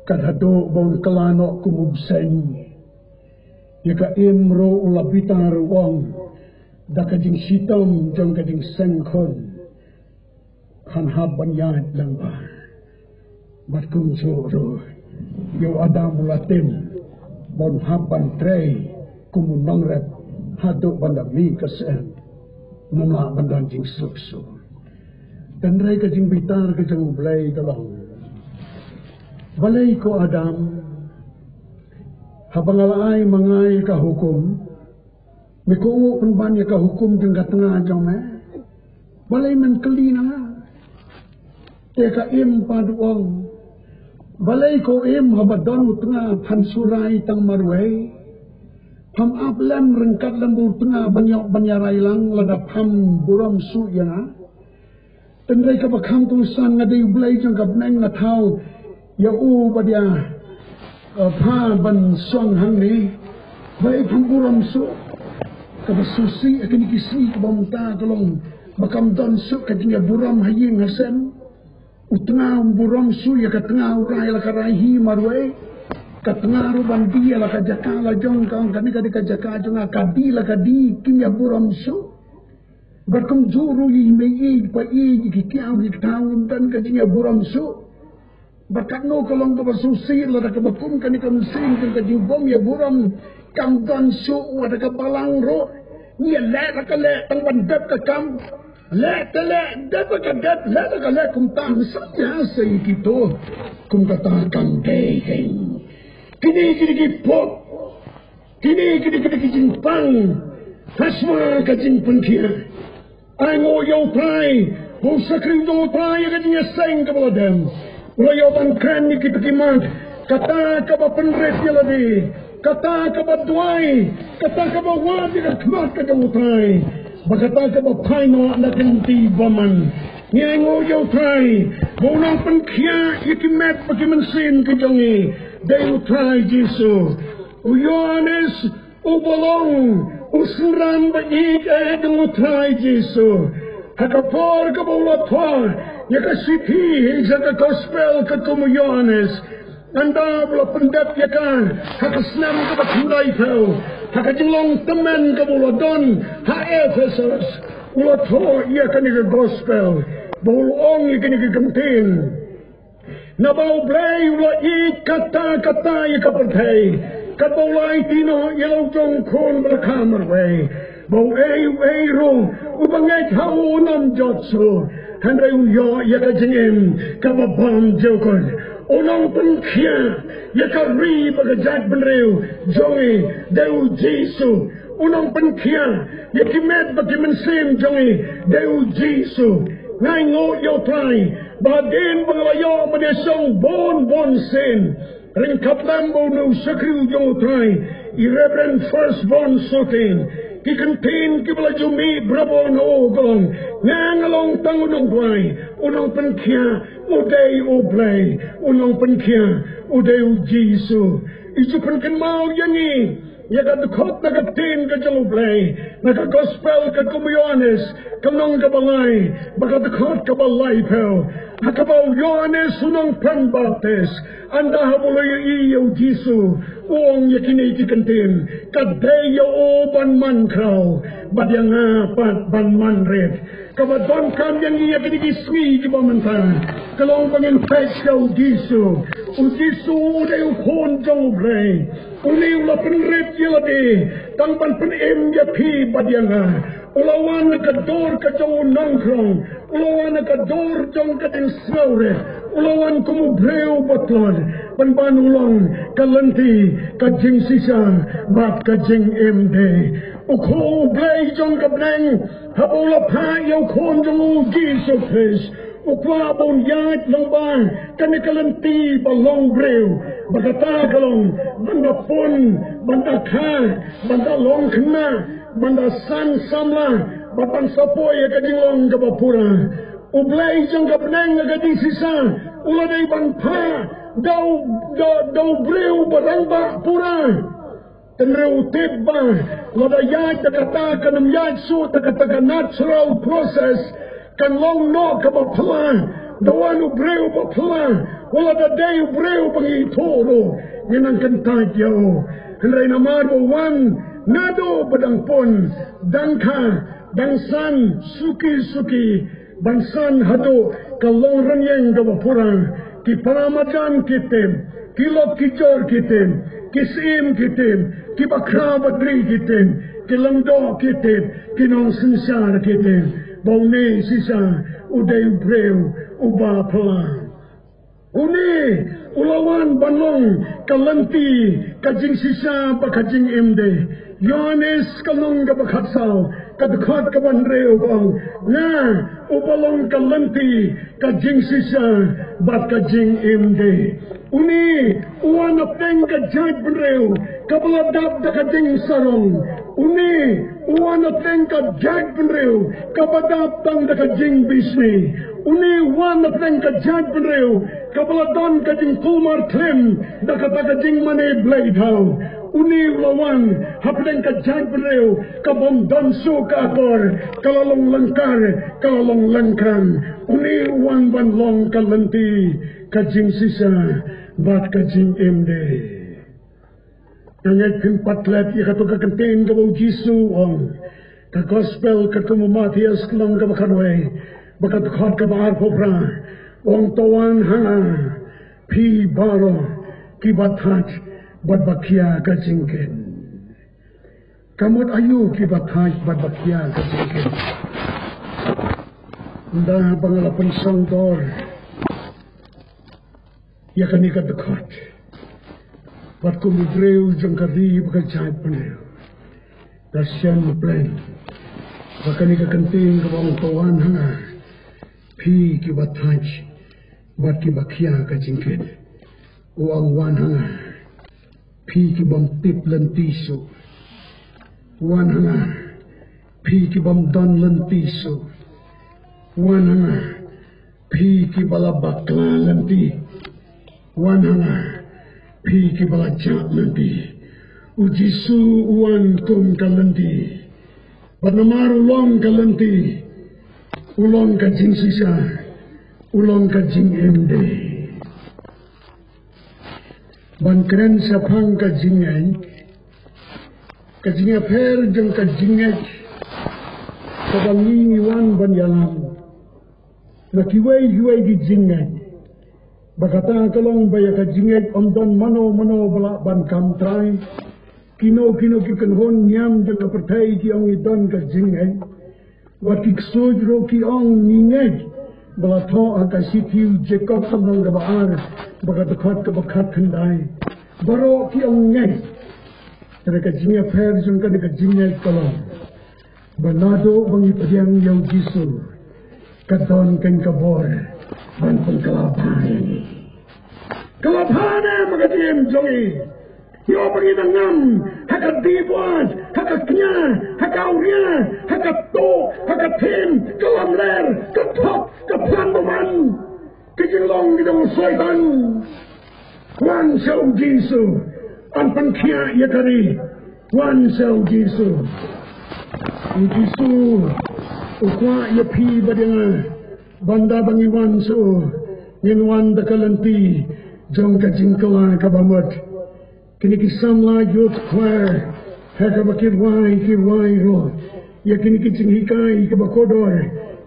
kat haduh ba un kylla noh kum u bseiñ. Ïa ka Im ruh u la bitar, u ong, da ka jingshitom jong ka jingseng khun, kan hap ban ïaid lang bha. Bad kumjuh ruh ïa u Adam u la tim ba un hap ban trei kum u nongrep haduh ban da mih ka syiar, ym lah ban don jingsuk suk. Hynrei ka jingbitar ka jong U Blei ka long, balei ko Adam, haba nga la ai ma nga ïa ka hukum, me kohnguh pynban ïa ka hukum jong ka tnga jong me? Balei men kylli na nga? Te ka Im pat u ong, balei ko Im, haba don u tnga phan shu rai tang marwei? Pham ap lem ryngkat lem bad u tnga ban ïoh ban ïa rai lang, lada pham burom shuh ïa nga? Hynrei kaba kham kongsan, nga dei U Blei jong ka bneng, nga thaw ïa u bad ïa, eh, pha ban shong hangne. Balei pham burom shuh? Kaba sngewsih ha kine ki sngi kaba mynta ka long ba kam don shuh ka jingïaburom ha ïing ha sem. U tnga um burom shuh ïa ka tnga, u rai la ka rai hi marwei. Ka tnga ruh ban die la ka jaka la jong ka, ong kane ka dei ka jaka jong nga, ka die la ka die, kim ïaburom shuh. Bad kumjuh ruh ïa i mei ïeit pa ïeit, ïa ki kiaw ki kdaw, ym don ka jingïaburom shuh. Ba katno ka long kaba sngewsih lada kaba kum kane ka mynsiem jong ka jingbym ïaburom kam don shuh wat ha ka balang ruh. Ngi leh la ka leh tang ban dep ka kam. Leh te leh, dep ka dep, leh la ka leh kumta. Sa ïa sa ïa kito. Kum kata kam dei dei. Kine kine ki pop. Kine kine kine ki jingpang. Haswa ka jingpynkhiah. Ai nguh ïa U Trai, ba u shakri jong U Trai ïa ka jingïaseng kaba la dem. U la ïoh ban kren ïa kita ki mat, kata kaba pynrit ïa lade, kata kaba duwai, kata kaba wad ïa ka khmat ka jong U Trai, bad kata kaba phai noh na ka lynti bymman. Ngi ai nguh ïa U Trai, ba u nongpynkhiah ïa ki met bad ki mynsiem ki jong ngi, dei U Trai Jisu. U Ïohannes, uba long u synran ba ïeit eh jong U Trai Jisu. Ha ka por kaba u la thoh ïa ka shithi, ïa ka gospel katkum u Ïohannes. Ynda u la pyndep ïa ka ha ka snem kaba khyndaiphew, ha ka jinglong tymmen kaba u la don ha Ephesus, u la thoh ïa kane ka gospel, ba u la ong ïa kane ka kyntien. Naba U Blei u la ïeit katta katta ïa ka pyrthei, katba u la aiti noh ïa la u jong u khun ba la kha marwei, ba uei uei ruh uba ngeit ha u un ym jot shuh, hynrei un ïoh ïa ka jingim kaba bym jukut. U nongpynkhiah ïa ka ri bad ka jaitbynriew jong ngi, dei U Jisu. U nongpynkhiah ïa ki met bad ki mynsiem jong ngi, dei U Jisu. Nga ai nguh ïa U Trai, ba hadien ba nga la ïoh ban ïashem bun bun sien, ryngkat lem bad une u shakri jong U Trai, i Reverend Firstborn Suting, ki kyntien kiba la ju mih barabor na u, u ong, nga nga long tang u nongduwai, u nongpynkhiah u dei U Blei, u nongpynkhiah u dei U Jisu. I ju pynkynmaw ïa ngi ïa ka dkhot na ka ktien ka jong U Blei, na ka gospel katkum u Ïohannes, ka lynnong kaba lai, bad ka dkhot kaba laiphew. Ha kaba u Ïohannes u nongpynbaptis, ynda haba u la ïohi ïa U Jisu, u ong ïa kine ki kyntien, ka dei ïa u ban man khraw, bad ïa nga pat ban man rit. Kaba donkam ïa ngi ïa kine ki sngi kiba mynta, ka long ba ngin peit ïa U Jisu. U Jisu u dei u Khun jong U Blei. Une u la pynrit ïa lade tang ban pynim ïa phi bad ïa nga. U la wan na ka dur ka jong u nongkhrong. U la wan na ka dur jong ka jingsngewrit. U la wan kum u briew ba tlot, ban ban u long ka lynti, ka jingshisha bad ka jingim dei. U Khun U Blei jong ka bneng, haba u la phah ïa u Khun jong u Jisu Khrist, u kwah ba un ïaid lyngba kane ka lynti ba long briew. Ba kata ka long ban da pun, ban da kha, ban da long khynnah, ban da san samla, bad ban sa poi ïa ka jinglong kaba pura. U Blei jong ka bneng ha ka jingshisha u la dei ban phah da u, da, da u briew ba rangbah pura. Tang u tip ba lada ïaid da kata, kan ym ïaid shuh da kata ka natural process, kan long noh kaba phylla. Da wan u briew ba phylla, wat lada dei u briew ba ngi ithuh ruh, ngin nang kyntait ïa u. Hynrei namar ba u wan naduh ba dang pun, dang kha, dang san, suki suki, ban san haduh ka long rynïeng kaba pura. Ki para marjan ki tip, ki lok ki jor ki tip, ki syiem ki tip, ki bakhraw batri ki tip, ki lyngdoh ki tip, ki nongsynshar ki tip, ba une shisha u dei u briew uba phylla. Une u la wan ban long ka lynti, ka jingshisha bad ka jingim dei. Ïohannes ka lynnong kaba khatsaw, ka dkhot kaba hynriew ka ong, nga uba long ka lynti, ka jingshisha bad ka jingim dei. Une u wan hapdeng ka jaitbynriew kaba la dap da ka jingsarong. Une u wan hapdeng ka jaitbynriew kaba dap tang da ka jingbishni. Une u wan hapdeng ka jaitbynriew kaba la don ka jingkulmar khlem da kata ka jingmane bleithaw. Une u la wan hapdeng ka jaitbynriew ka bym don shuh ka akor, ka la long lyngkar, ka la long lyngkhrang. Une u wan ban long ka lynti, ka jingshisha bad ka jingim dei. Nga ngeit phin pat leh ïa kato ka kyntien kaba u Jisu u ong. Ka gospel katkum u Mathaios ka lynnong kaba khatwei, bad ka dkhot kaba arphew phra. U ong, to wan ha nga, Phi baroh kiba thait bad ba khia ka jingkit. Ka mut aïu kiba thait bad ba khia ka jingkit? Ynda ba nga la pynsangdor ïa kane ka dkhot, bad kum u briew jong ka ri bad ka jaitbynriew, nga shem plan ba kane ka kyntien kaba ong, "To wan ha nga, phi kiba thait bad kiba khia ka jingkit." U ong, "Wan ha nga, phi kibym tip lynti shuh. Wan ha nga, phi kibym don lynti shuh. Wan ha nga, phi kiba la bakla lynti. Wan ha nga, phi kiba la jah lynti." U Jisu u wan kum ka lynti. Bad namar u long ka lynti, u long ka jingshisha, u long ka jingim dei. Ban kren shaphang ka jingngeit, ka jingïapher jong ka jingngeit kaba ngi ngi wan ban ïalam na kiwei kiwei ki jingngeit. Ba kata ka long ba ïa ka jingngeit ym don mano mano ba lah ban kam trai. Kino kino ki kynhun niam jong ka pyrthei ki ong ngi don ka jingngeit. Wat ki ksuid ruh ki ong ngi ngeit. Ba la thoh ha ka shithi u Jakob lynnong kaba ar bad ka dkhot kaba khatkhyndai. Baroh ki ong ngeit. Te ka jingïapher jong kane ka jingngeit ka long ba naduh ba ngi pdiang ïa u Jisu, ka don kane ka bor ban pynkylla bha ïa ngi. Kylla bha ne ma ka jingim jong ngi. Ïoh ba ngi nang ngam ha ka dih buaid, ha ka kñia, ha ka awria, ha ka tuh, ha ka thim, ka lamler, ka thok, ka plan bymman. Ki jinglong ki dong Soitan. Wan sha u Jisu, yn pynkhiah ïa ka ri. Wan sha u Jisu. U Jisu u kwah ïa phi bad ïa nga ba ynda ba ngi wan sha u, ngin wan da ka lynti jong ka jingkylla kaba mut. Kine ki samla youth choir, ha kaba ki rwai, ki rwai ruh ïa kine ki jinghikai kiba kordor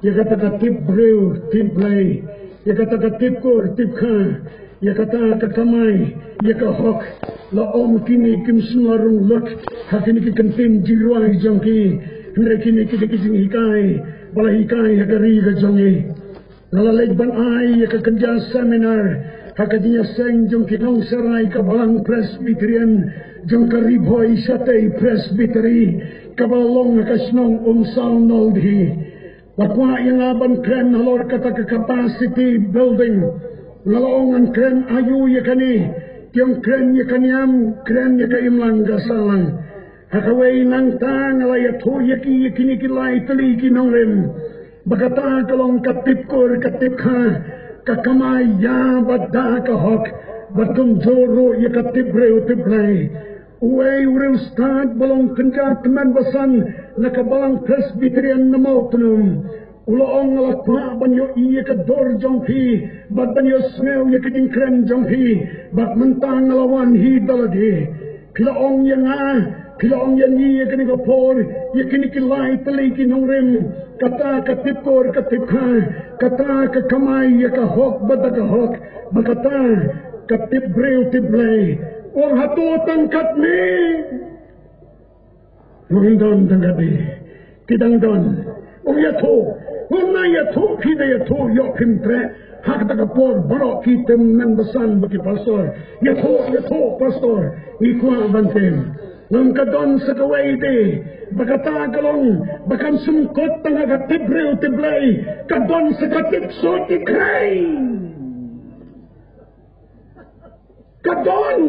ïa kata ka tip briew tip Blei, ïa kata ka tip kur tip kha, ïa kata ka kamai ïa ka hok. La ong kine kim shym la rung lut ha kine ki kyntien jingrwai jong ki, hynrei kine ki dei ki jinghikai ba la hikai ha ka ri ka jong ngi. Nga la leit ban ai ïa ka kynja seminar ha ka jingïaseng jong ki nongsharai ka Balang Presbyterian jong ka Ri Bhoi Shatei Presbytery kaba long ha ka shnong Umsaw Noldih. La kwah ïa nga ban kren halor kata ka capacity building. Nga la ong ngan kren aïu ïa kane? Ki ong kren ïa ka niam, kren ïa ka imlang ka sahlang. Ha kawei nangta nga la ïathuh ïa ki ïa kine ki lai tylli ki nongrim ba kata ka long ka tip kur ka tip kha, ka kamai ïa bad da ka hok, bad kumjuh ruh ïa ka tip briew tip Blei. Uwei u riewstad ba long kynja tymmen basan na ka Balang Presbyterian na Mawtnum. U la ong, nga la kwah ban ïohi ïa ka dur jong phi bad ban ïohsngew ïa ka jingkren jong phi. Bad mynta nga la wan hi da lade. Phi la ong ïa nga, phi la ong ïa ngi ïa kane ka por, ïa kine ki lai tylli ki nongrim, kata ka tip kur ka tip kha, kata ka kamai ïa ka hok bad da ka hok, bad kata ka tip briew tip Blei. Ong, hato tang katne? Ym don tang katne. Ki dang don. Ong ïathuh. Ong na ïathuh, phi da ïathuh, ïoh phim treh. Ha kata ka por baroh ki tymmen basan bad ki pastor. Ïathuh, ïathuh pastor. Ngi kwah ban tim. Ong ka don sa kawei te. Ba kata ka long ba kan sngewkut tang ha ka tip briew tip Blei. Ka don sa ka tip sut ki khrei. Ka don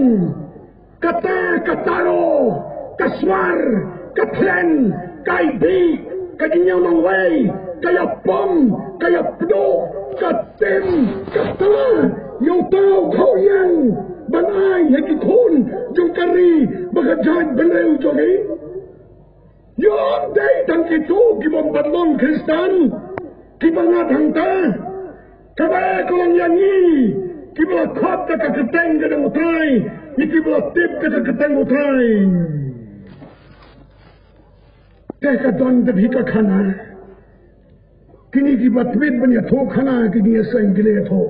kata ka taro, ka swar, ka thlen, ka ibi, ka jingïalang wei, ka ïapom, ka ïapduh, ka tim, ka tla, ïa uta u khawriang ban ai ha ki khun jong ka ri bad ka jaitbynriew jong ngi. Ïoh dei tang kito ki bym pat long Khristan kiba ngat hangta. Kaba ka long ïa ngi kiba la khot da ka kyrteng ka jong U Trai, ïa kiba la tip ka jong ka kyrteng U Trai. Te ka don ka dei ka khana. Kine kiba tbit ban ïathuh khana, kine ïa seng ki la ïathuh.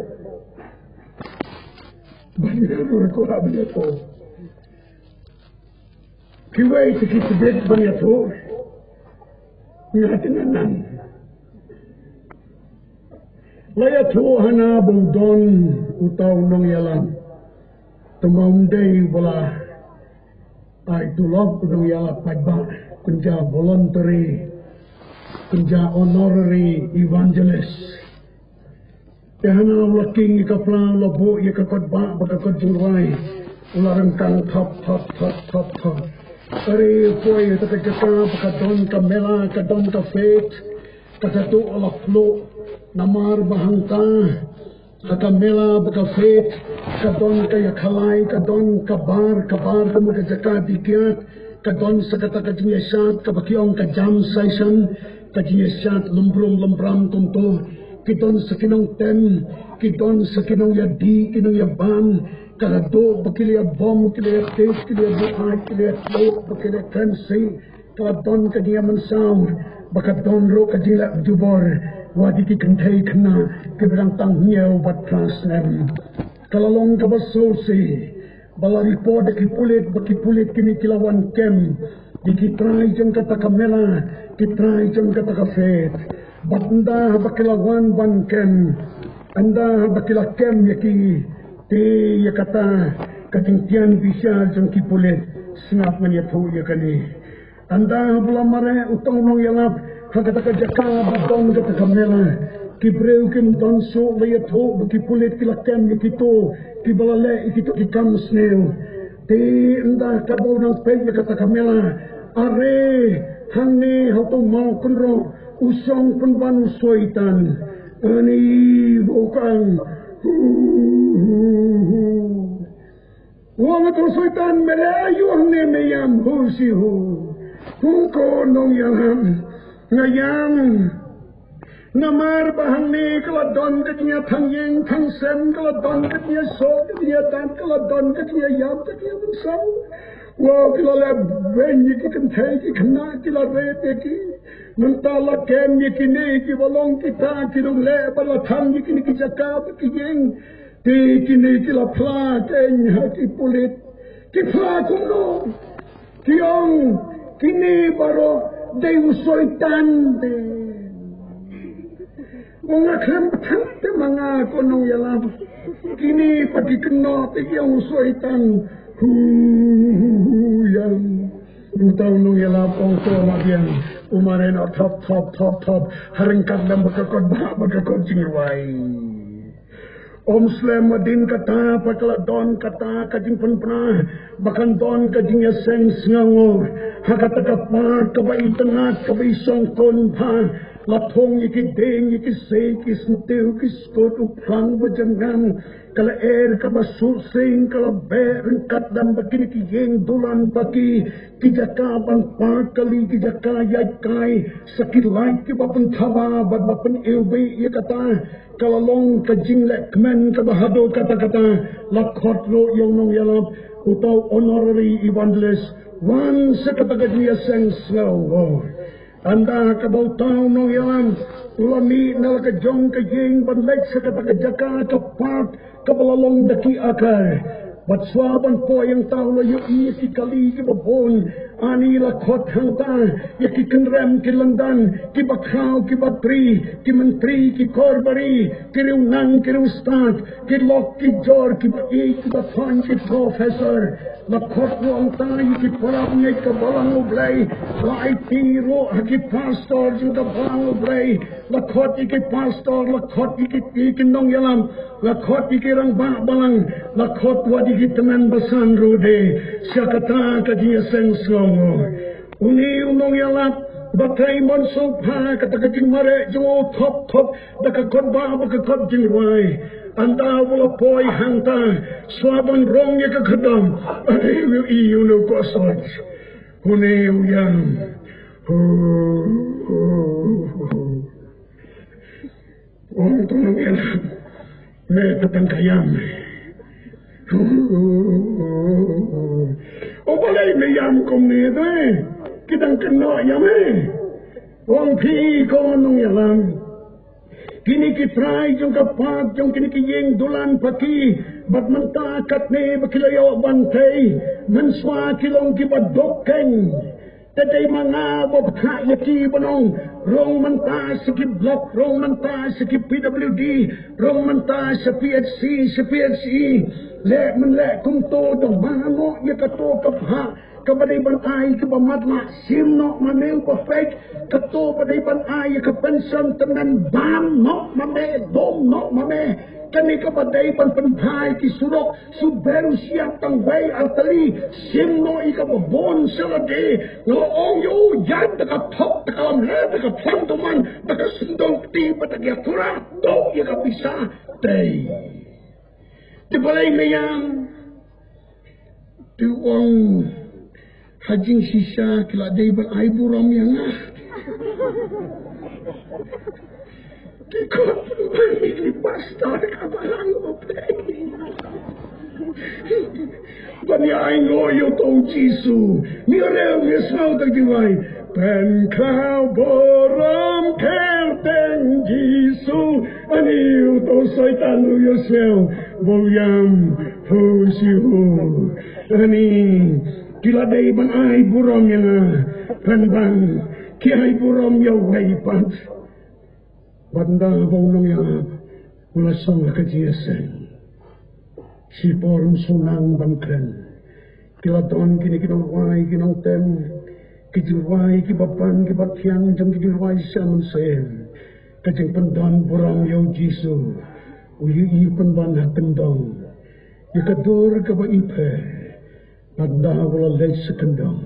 Ban ïa ruh ko la ban ïathuh. Kiwei te ki tbit ban ïathuh. Nga te nga nang. La ïathuh hana ba u don uta u nongïalam. Te ma um dei ba la ai tulop u nongïalam paidbah, un ja voluntary, un ja honorary evangelist. Te hana u la king ïa ka phla, u la buh ïa ka kot bah bad ka kot jingrwai. U la ryngkang thop thop thop thop thop. Are poi ha kata ka jaka ba ka don ka mela, ka don ka fete. Kata tu u la pluh. Namar ba hangta ha ka mela bad ka fete ka don ka ïakhalai, ka don ka bar, ka bar ka mut ka jaka dih kiad. Ka don sa kata ka jingïashad kaba ki ong ka jam session, ka jingïashad lymbrum lymbram kumto. Ki don sa ki nongtem, ki don sa ki nongïadih, ki nongïaban. Ka la duh ba ki la ïabom, ki la ïatip, ki la ïabuaid, ki la ïatluh, ba ki la ïakren sih. Ka la don ka jingïamynsaw, ba ka don ruh ka jingleh jubor. Wat ïa ki kynthei khynnah kiba dang tang hynñiew bad phra snem. Ka la long kaba sngewsih. Ba la report da ki pulit, ba ki pulit kine ki la wan kem ïa ki trai jong kata ka mela, ki trai jong kata ka fete. Bad ynda ba ki la wan ban kem, ynda ba ki la kem ïa ki, te ïa kata ka jingtian bishar jong ki pulit. Sngap, ngan ïathuh ïa kane. Ynda ba la mareh uta u nongïalap ha kata ka jaka ba don kata ka mela, ki briew kim don shuh ba ïathuh ba ki pulit ki la kem ïa kito kiba la leh ïa kito ki kam sniew. Te ynda kaba u nang peit ïa kata ka mela, are hangne ha uta u maw kynroh u shong pynban u soitan. Ani ba u kang. Ong uta u soitan, me leh aïu hangne, me ïam? Hu shi hu. Hu, ko nongïalam, nga ïam. Namar ba hangne ka la don ka jingïathang ïing thang sem, ka la don ka jingïasoh, ka jingïadat, ka la don ka jingïaïap, ka jingïamynsaw. Wow, ki la leh beiñ ïa ki kynthei ki khynnah, ki la ret ïa ki. Mynta la kem ïa kine kiba long kita ki nongleh ba la thang ïa kine ki jaka bad ki ïing. Te kine ki la phla kein ha ki pulit. Ki phla kumno? Ki ong kine baroh dei u soitan te. Ong nga khlem tang te ma nga, ko nongïalam. Kine pat ki kynnoh te ki ong u soitan. Hu, hu, hu, ïam. Uta u nongïalam ong to ma biang. U mareh noh thop thop thop thop ha ryngkat lem bad ka kot bah bad ka kot jingrwai. Ym slem hadien kata pat ka la don kata ka jingpynbna ba kan don ka jingïaseng sngewnguh. Ha kata ka park kaba itynnad, kaba ishongkun bha, la thung ïa ki dieng, ïa ki sei, ki syntiew, ki skud, u phlang ba jynjar. Ka lyer kaba suk sing ka la beh ryngkat lem bad kine ki ïing dulan ba ki, ki jaka ban park kali, ki jaka ïaid kai, sa ki light kiba pynthaba bad ba pyniwbih ïa kata. Ka la long ka jingleh kmen kaba haduh katta katta. La khot ruh ïa u nongïalap, uta u honorary evangelist, wan sha kata ka jingïaseng sngew. Ynda kaba uta u nongïalam u la mih na la ka jong ka ïing ban leit sha kata ka jaka ka park kaba la long da ki akar. Bad shuwa ban poi hangta u la ïohi ïa ki kali kiba bun. Ani la khot hangta ïa ki kynrem ki lyndan, kiba khraw kiba tri, ki myntri ki korbari, ki riew nang ki riew stad, ki lok ki jor, kiba ïeit kiba thaiñ, ki professor. La khot ruh hangta ïa ki para bangeit ka balang U Blei. La aiti ruh ha ki pastor jong ka balang U Blei. La khot ïa ki pastor, la khot ïa ki, ïa ki nongïalam, la khot ïa ki rangbah balang, la khot wat ïa ki tymmen basan ruh de sha kata ka jingïaseng sngewnguh. Une u nongïalap ba trei mon sngewbha kata ka jingmareh jong u thop thop da ka kot bah bad ka kot jingrwai. Ynda u la poi hangta, shuwa ban rong ïa ka khyrdop, ai, u ïohi une u kosoit. Une u ïam. Hu, hu, hu. Ong to nongïalam, me to tang ka ïam. Hu, hu, hu, hu. O balei me ïam kumne te? Ki dang kynnoh ïa me. Ong phi, ko nongïalam, Kine ki trai jong ka pap, jong kine ki ïing dulan paki, bad mynta katne ba ki la ïoh ban tei, mynshuwa ki long kiba duk keiñ. Te dei ma nga ba bthah ïa ki ban ong, rung mynta sha ki block, rung mynta sha ki P W D, rung mynta sha P H C, sha P H E. Leh men leh kumto, da ma noh ïa kato ka bhah kaba dei ban ai kaba matlah, shim noh ma me u ba peit. Kato ba dei ban ai ïa ka pension tymmen, bam noh ma me, dum noh ma me. Kane kaba dei ban pynphai ki surok, shu ber u shyiap tang wei ar tylli, shim noh ïa kaba bun sha lade. Nga ong ïa u, ïaid da ka thok, da ka lamler, da ka thong duman, da ka sngewdon kti bad da ka ïathura, duh ïa ka pisa. Tei. Te balei me ïam? Te u ong, ha jingshisha ki la dei ban ai burom ïa nga. Te khot, ki pastor ka Balang U Blei ban ïa ainguh ïa uto u Jisu. Ngi rem ngi sngew tang ki wai. Pynkhraw burom kyrteng Jisu. Ani uto u Soitan u ïohsngew, ba u ïam pyrshah. Ani ki la dei ban ai burom ïa nga, pynban ki ai burom ïa uwei pat. Bad ynda ba u nongïalap u la shong ha ka jingïaseng, shipor um shu nang ban kren. Ki la don kine ki nongrwai, ki nongtem, ki jingrwai kiba pan, kiba thiang jong ki jingrwai sha mynsiem. Ka jingpyndon burom ïa u Jisu, u ïohi pynban ha kyndong. Ïa ka dur kaba ipher, bad ynda u la leit sha kyndong,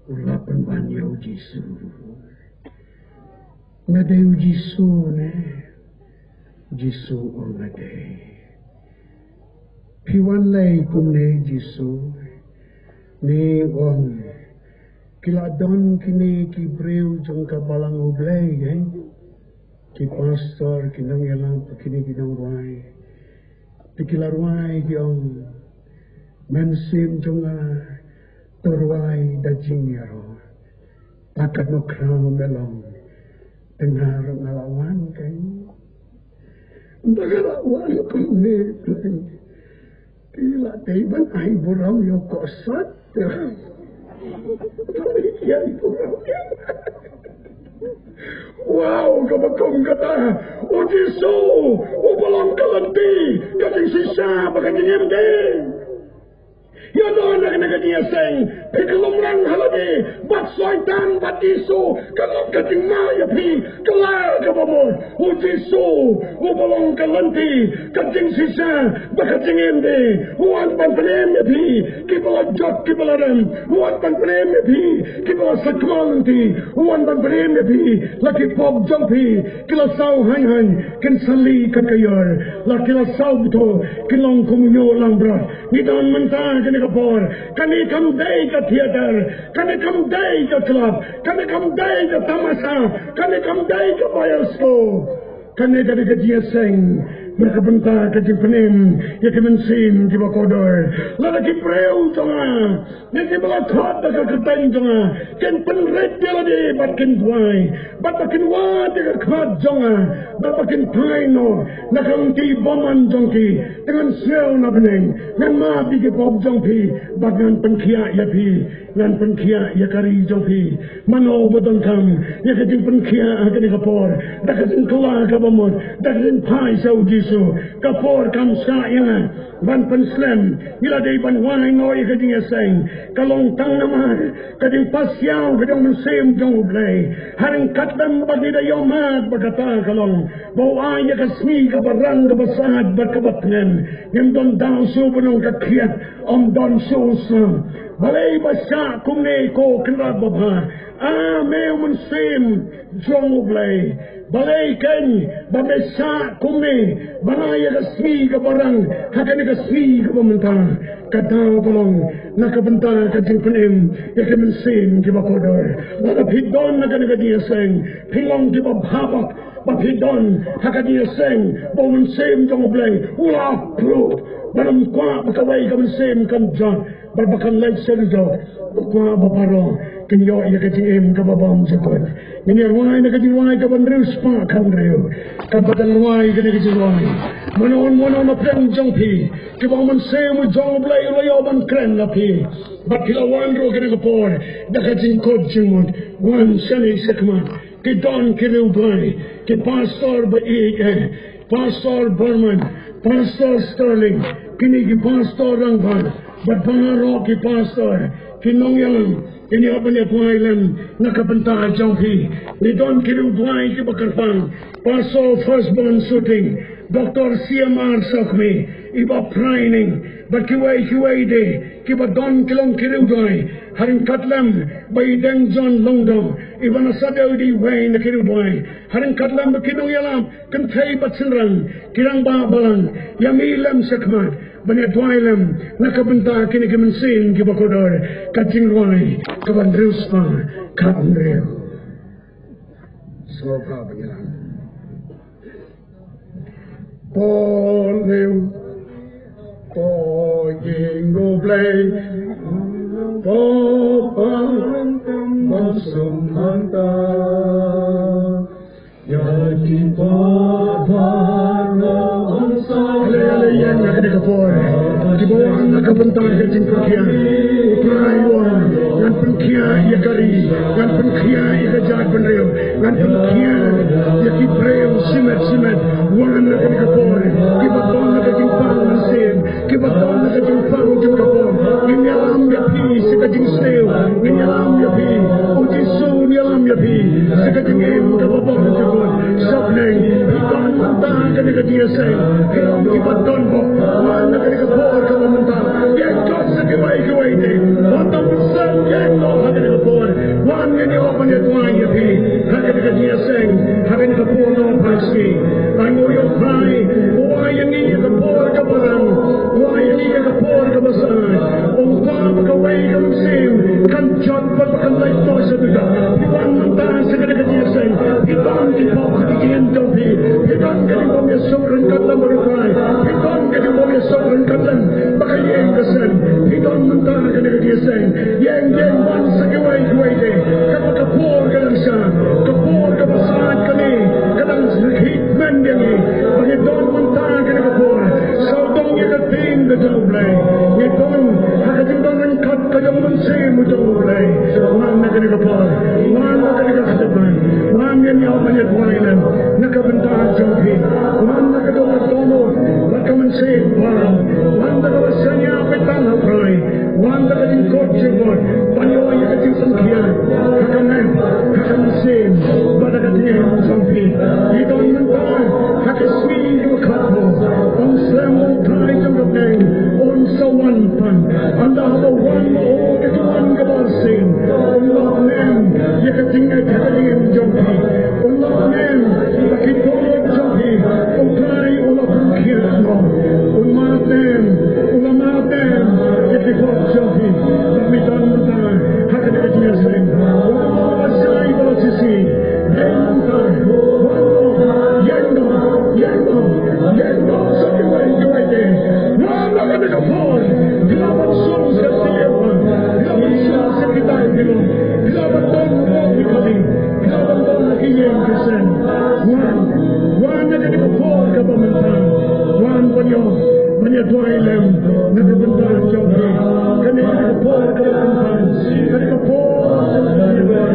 u la pynban ïa u Jisu. Nga dei u Jisu ne? Jisu u ong nga dei. Phi wan lei kumne Jisu? Ne u ong, ki la don kine ki briew jong ka Balang U Blei, eh? Ki pastor, ki nongïalam, kine ki nongrwai. Te ki la rwai ki ong, mynsiem jong nga to rwai da jingïaroh. Te katno khraw me long. Te nga ruh nga la wan keiñ. Te nga la wan kumne keiñ. Ki la dei ban ai burom ïa u Kosot. Wow, kaba kum kata, u Jisu uba long ka lynti, ka jingshisha bad ka jingim dei. Ïa don ha kane ka jingïaseng, phi khlem rang ha lade bad Soitan bad Jisu, ka long ka jingma ïa phi, ka la kaba mut. U Jisu uba long ka lynti, ka jingshisha bad ka jingim dei, u wan ban pynim ïa phi kiba la jot kiba la rem, u wan ban pynim ïa phi kiba la sakma lynti, u wan ban pynim ïa phi la ki pop jong phi ki la saw hain hain, kin sali kat ka ïor, la ki la saw btho kin long kum u ñiuh langbrot. Ngi don mynta kane ka por, kane kam dei ka theater, kane kam dei ka club, kane kam dei ka tamasa, kane kam dei ka bioskop. Kane ka dei ka jingïaseng na ka bynta ka jingpynim ïa ki mynsiem kiba kordor. Lada ki briew jong nga, ïa kiba la khot da ka kyrteng jong nga, kin pynrit ïa lade bad kin duwai, bad ba kin wad ïa ka khmat jong nga, bad ba kin phai noh na ka lynti bymman jong ki. Te ngan sngew na bneng, ngan map ïa ki pop jong phi, bad ngan pynkhiah ïa phi. Ngan pynkhiah ïa ka ri jong phi. Mano ba donkam ïa ka jingpynkhiah ha kane ka por, da ka jingkylla kaba mut, da ka jingphai sha u Jisu? Ka por kam shah ïa nga ban pynslem. Ngi la dei ban wai noh ïa ka jingïaseng. Ka long tang namar ka jingpasiaw ka jong u Mynsiem jong U Blei. Ha ryngkat lem bad ngi da ïohmad ba kata ka long ba u ai ïa ka sngi kaba rang, kaba sah bad kaba tngen. Ngim don daw shuh ban ong ka khiah, ym don shuh u sah. Balei ba shah kumne, ko Kynrad babha? A me u Mynsiem jong U Blei, balei keiñ ba me shah kumne ban ai ïa ka sngi kaba rang ha kane ka sngi kaba mynta? Ka daw ka long na ka bynta ka jingpynim ïa ki mynsiem kiba kordor. Lada phi don ha kane ka jingïaseng, phi long kiba bha bak ba phi don ha ka jingïaseng ba u Mynsiem jong U Blei u la approve, ba ym kwah ba kawei ka mynsiem kan jot, ba, ba kan leit sha ka jot. Kwah ba baroh kin ïoh ïa ka jingim kaba bymjukut. Ngin ïa rwai na ka jingrwai kaba hynriew spah khathynriew. Kaba dang rwai kane ka jingrwai. Mano mano na pdeng jong phi, kiba u Mynsiem u jong U Blei u la ïoh ban kren na phi. Bad ki la wan ruh kane ka por da ka jingkut jingmut. Wan shane shakhmat. Ki don ki riewblai, ki pastor ba ïeit, Pastor Berman, Pastor Sterling, kine ki pastor rangbah, bad baroh ki pastor, ki nongïalam, kin ïoh ban ïa duwai lem na ka bynta jong phi. Ngi don ki riewblai kiba kyrpang, Pastor Firstborn Suting, Doctor C M R Sokhmi, i Bah Praining, bad kiwei kiwei de, kiba don ki long ki riewblai, ha ryngkat lem bad i Deng John Lyngdoh, iba na shadew dei uwei na ki riewblai, ha ryngkat lem bad ki nongïalam kynthei bad shynrang, ki rangbah balang, ïa ngi lem shakhmat ban ïa duwai lem na ka bynta kine ki mynsiem kiba kordor. Ka jingrwai kaba hynriew spah khathynriew. Sngewbha ban ïalam. Por liu, ko ïing U Blei, ko pan ban sum hangta. Ïa ki pa ba na ong sa. Ale ale ïa na ka dei ka por. Ki ba wan na ka bynta ka jingpyrkhat. Trai wan, ngan pynkhiah ïa ka ri, ngan pynkhiah ïa ka jaitbynriew, ngan pynkhiah ïa ki briew shimet shimet. Wan na kane ka por, kiba don na ka jingpang mynsiem, kiba don na ka jingpang jong ka por. Ngin ïalam ïa phi sha ka jingsniew, ngin ïalam ïa phi. U Jisu un ïalam ïa phi sha ka jingim kaba bymjukut. Sha bneng, phi don mynta kane ka jingïaseng, phi long kiba don bok. Wan na kane ka por kaba mynta, ïa ka sa kiwei kiwei te. Wan tang sa ïa ka ha kane ka por. Wan ngin ïa wan ïa duwai ïa phi ha kane ka jingïaseng, ha kane ka por Lord's Day. Ai mo ïa u Trai, u ai ïa ngi ïa ka por kaba rang, u ai ïa ngi ïa ka por kaba sah. Ong ba kawei ka mynsiem kan jot bad ba kan leit noh sha duda. Phi wan mynta sha kane ka jingïaseng, phi don ki pop ha ki ïing jong phi, phi don ka jingbym ïasuk ryngkat lem bad u Trai, phi don ka jingbym ïasuk ryngkat lem bad ka ïing ka sem. Phi don mynta ha kane ka jingïaseng. Ïeng ïeng wan sa kiwei kiwei te. Kaba ka por ka dang sha, ka por kaba sah kane ka dang sngewkhih men ïa ngi. Ba ngi don mynta ha kane ka por. Sawdong ïa ka ktien ka jong U Blei. Ngi don ha ka jingdon ryngkat ka jong u Mynsiem u jong U Blei. Wan na kane ka por, wan na kane ka step, wan ngin ïa wan ïa duwai lem na ka bynta jong phi. Wan na ka doh ka dohnud bad ka mynsiem baroh. Wan da kaba shaniah beit tang ha u Trai. Wan da ka jingkut jingmut ban ïoh ïa ka jingpynkhiah ha ka met, ha ka mynsiem bad ha ka ktien jong phi. Ngi don mynta ha ka sngi kaba khatphew. Ong slem u Trai jong ka bneng un sa wan pat. Ynda haba wan ma u ka jingwan kaba arsien, un lah kmen ïa ka jingngeit ha ka ktien jong phi. Un lah kmen ïa ki dohnud jong phi. U Trai u la pynkhiah noh. Un mad kmen, u la mad kmen ïa ki dohnud jong phi. Ba ngi don mynta ha kane ka jingïaseng. Wan ba la shai ba la shisha. Hei mynta, wan noh, ïeng noh, ïeng noh, ïeng noh sa kiwei kiwei te. Wan ha kane ka por. Phi lah ban sum sha ka ïing, phi lah ban sum sha kitai phi long, phi lah ban don ha ki kali, phi lah ban don ha ki ïing ki sem. Wan, wan ha kane ka por kaba mynta. Wan ban ïoh, ban ïa duwai lem na ka bynta jong phi. Kane ka por kaba mynta, kane ka por kaba mynta.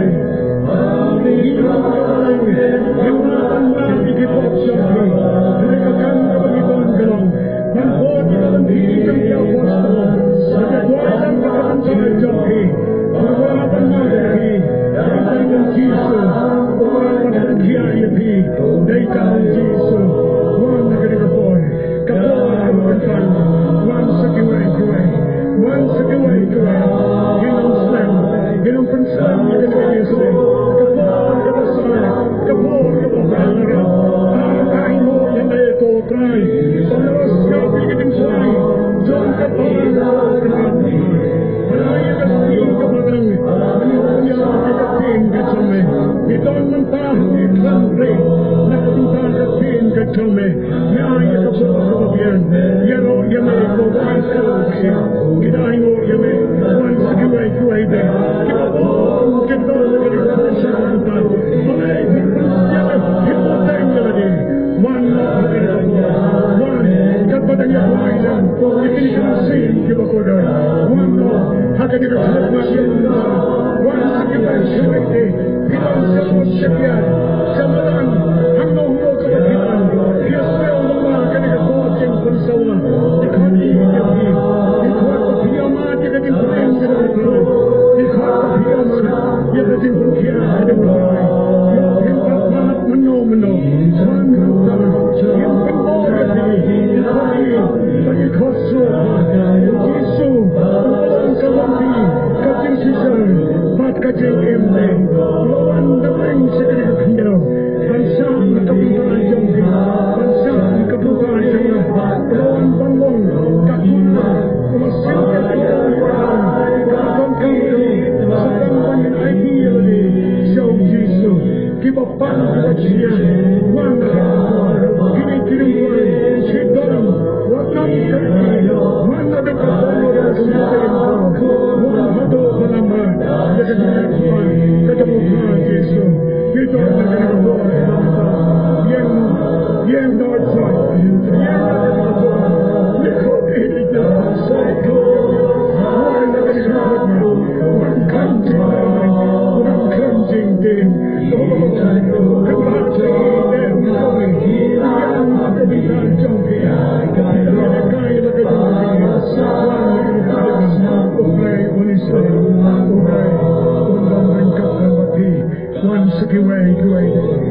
Ka por kaba kyrpang, wan sa kiwei kiwei, wan sa kiwei kiwei. Ki nongslem, ki nongpynslem ïa kane ka jingïaseng. Ka por kaba sah, ka por kaba bha. Ai nguh ïa me ko Trai. Ban ros ïa phi ka jingshai jong ka por kaba bha. Ai ïa ka jingkyrpang, ïa ka ktien ka jong me. Ngi don mynta ha kane ka por, na ka bynta ka ktien ka jong me. Ïa ïa ka por kaba biang, ïaroh ïa me ko Trai. Ngi da ai nguh ïa me, wan sa kiwei kiwei. Once again, wait, wait.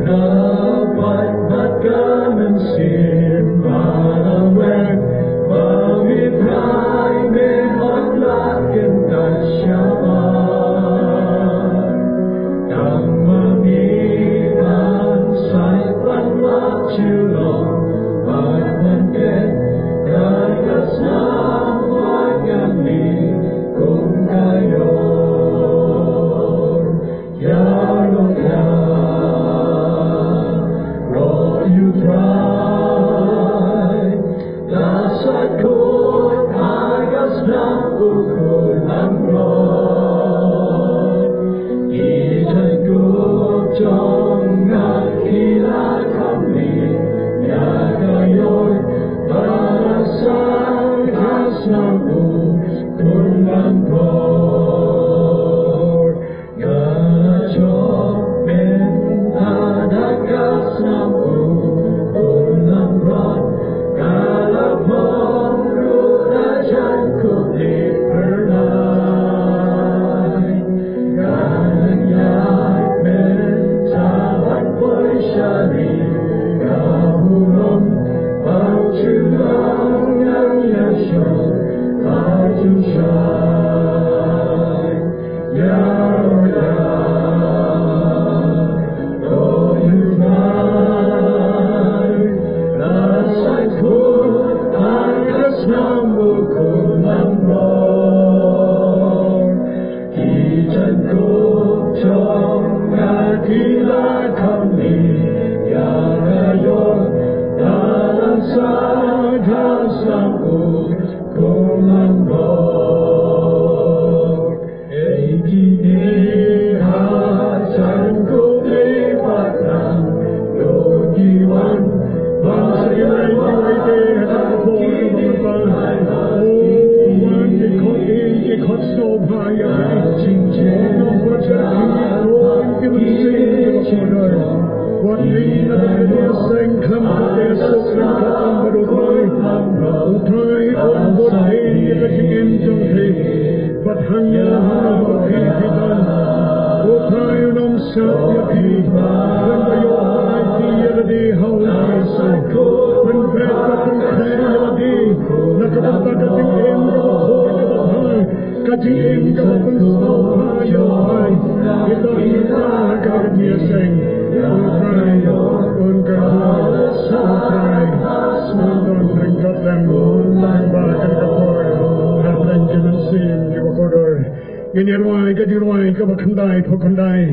Ngin ïa rwai ka jingrwai kaba khyndai, kaba khyndai,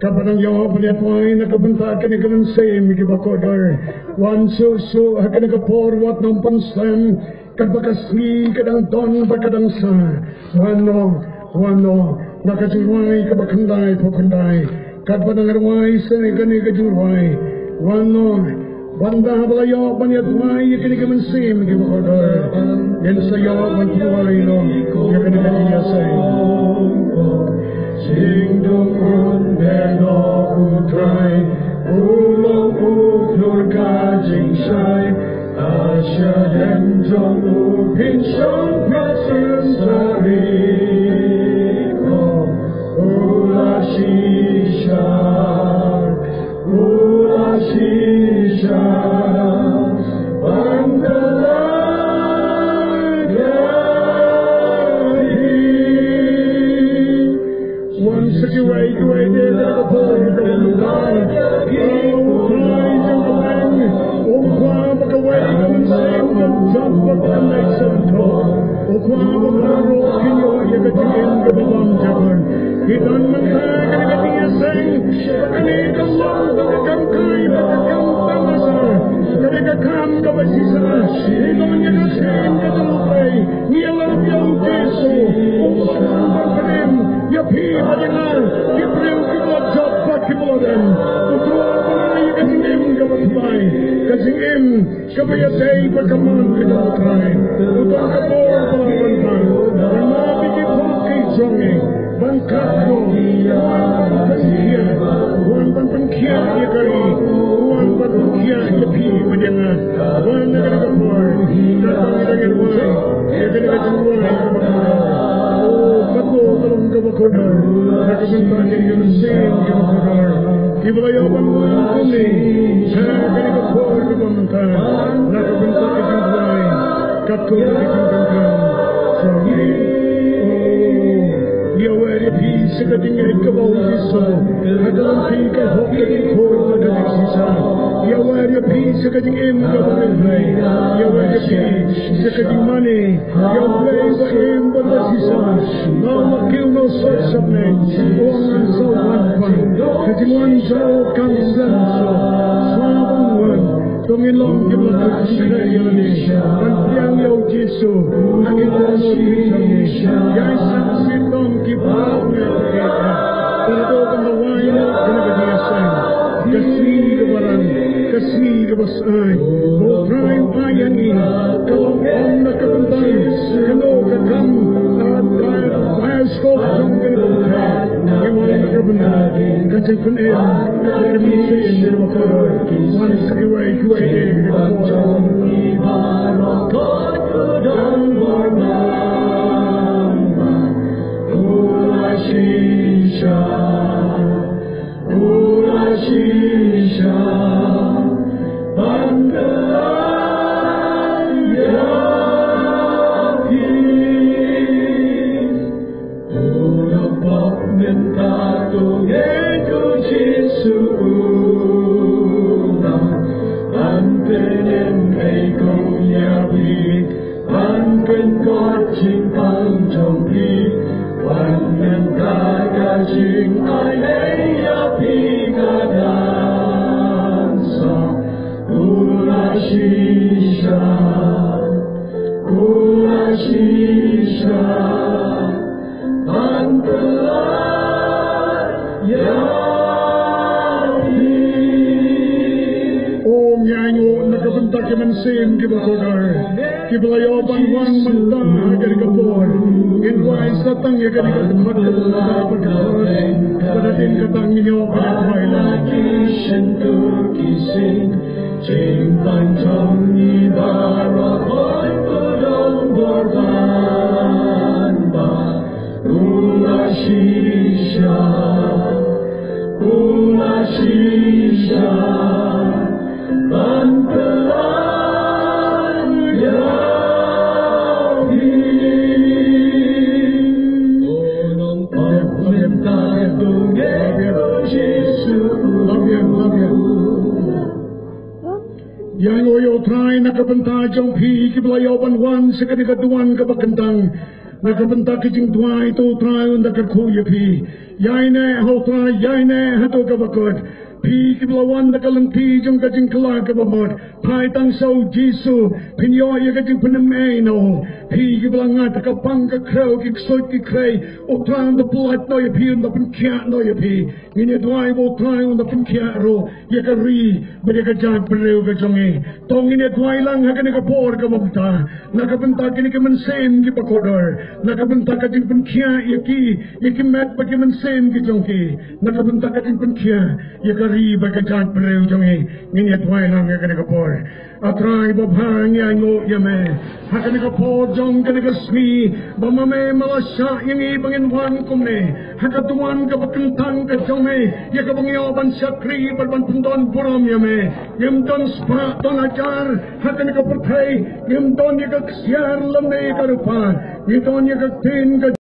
kaba nang ïoh ban ïa rwai na ka bynta kane ka mynsiem kiba kordor. Wan shuh shuh ha kane ka por wat nang pynslem, katba ka sngi ka dang don bad ka dang sah. Wan noh. Wan noh na ka jingrwai kaba khyndai phew khyndai. Katba nang rwai sa kane ka jingrwai, wan noh. Wan da ba la ïoh ban ïa duwai ïa kane ka mynsiem kaba kordor, ngin sa ïoh ban duwai noh ïa kane ka jingïaseng. Jingdum un beh noh U Trai, u long u khlur ka jingshai. Asha den jong u pynshong pat sari ko, u la shisha, u la shisha ban da la. Wan sa kiwei kiwei de da ka por ka mudar. O Trai jong ka lang, o Kpa ba kawei ka mynsiem ka jop bad ka leit sha u thaw. O Kpa ba ka roi ki ïoh ïa ka jingim kaba lam jabun. Ngi don mynta ha kane ka jingïaseng ba kane ka long ba ka kam kai ba ka kam tamasa, kane ka kam kaba shisha. Ngi don ïa ka seng ka jong U Blei. Ngi ïalam ïa U Jisu, u long ban pynrem ïa phi bad ïa nga, ki briew kiba la jop bad kiba la rem. U thrang ban ai ïa ka jingim kaba thymmai, ka jingim kaba ïadei bad ka mon ka jong U Trai. U don ka bor ba la wan ban, namar ki pop ki jong ngi. Ban khat ko, ban pynkhiah, wan ban pynkhiah ïa ka ri, wan ban pynkhiah ïa phi bad ïa nga. Wan na kane ka por, kata ngi dang ïa duwai ïa kane ka jingduwai kaba kordor. O, kata ka long kaba kordor na ka bynta jong ngi, mynsiem kaba kordor. Kiba la ïoh ban wan kumne ha kane ka por kaba mynta na ka bynta ka jingduwai. Katkum ka jingdonkam jong ngi. O, ïawer ïa phi sa ka jingngeit kaba u Jisu, ha ka lynti ka hok ka jingkhun bad ka jingshisha. Ïawer ïa phi sa ka jingim kaba myrmai. Ïawer ïa phi sa ka jingmane ïa U Blei ba im bad ba shisha. Nga la kiew noh sha u samnei, u ong ngan sa wan pat. Ka jingwan jong u kan slem sha, sha ban wan. To ngin long kiba la kynthei ïa lade ban pdiang ïa u Jisu. Ngin long ki jong ngi. Ïai sngewsih tang kiba la pdiang ïa lade. Ban ïoh ban duwai ïa kane ka jingïaseng. Ka sngi kaba rang, ka sngi kaba shai. Ko Trai, ai ïa ngi ka long ong na ka bynta kano ka kam, ah, ka baskop jong kane ka pyrthei. Ngi wan na ka bynta ka jingpynim, ka mynsiem kaba kordor. Wan sa kiwei kiwei de. U la shisha, u la shisha ban da la ïa phi. U la pop mynta, to ngeit u Jisu u ong ban pynïeng ei kum ïa phi, ban pynkut jingpang jong phi, ban pynta ka jingai ei ïa phi ka dang sah. U la shisha, u la shisha ban pynlait ïa phi. O, ngi ainguh na ka bynta ki mynsiem kiba kordor, kiba la ïoh ban wan mynta ha kane ka por. Ngin duwai sa tang ïa kane ka dkhot kaba mynta bad ka por. Bad hadien kata ngin ïoh ban duwai lang. Ki shyntur ki sing, jingpang jong ngi baroh, Trai, to don bor ban ba. U la shisha, u la shisha ban pynlait ïa phi. U nongpop mynta, to ngeit u Jisu. Amen, amen. Ïa ngi, ïa U Trai, na ka bynta jong phi kiba la ïoh ban wan sha kane ka duwan kaba kyntang. Na ka bynta ka jingduwai, to U Trai un da kyrkhu ïa phi. Ïaineh ha U Trai, ïaineh hato kaba kut. Phi kiba la wan da ka lynti jong ka jingkylla kaba mut, phai tang sha u Jisu, phin ïoh ïa ka jingpynim ei na u. Phi kiba la ngat ha ka pang ka khrew ki ksuid ki khrei, U Trai un da pyllait noh ïa phi, un da pynkhiah noh ïa phi. Ngin ïa duwai ba U Trai un da pynkhiah ruh ïa ka ri bad ïa ka jaitbynriew ka jong ngi. To ngin ïa duwai lang ha kane ka por kaba mynta, na ka bynta kine ki mynsiem kiba kordor, na ka bynta ka jingpynkhiah ïa ki, ïa ki met bad ki mynsiem ki jong ki, na ka bynta ka jingpynkhiah ïa ka ri bad ka jaitbynriew jong ngi. Ngin ïa duwai lang ha kane ka por. A Trai babha, ngi ainguh ïa me ha kane ka por jong kane ka sngi, ba ma me ma la shah ïa ngi ba ngin wan kumne ha ka duwan kaba kyntang ka jong me, ïa kaba ngi ïoh ban shakri bad ban pyndon burom ïa me. Ngim don spah don hajar ha kane ka pyrthei, ngim don ïa ka ksiar lane ka rupa, ngi don ïa ka ktien ka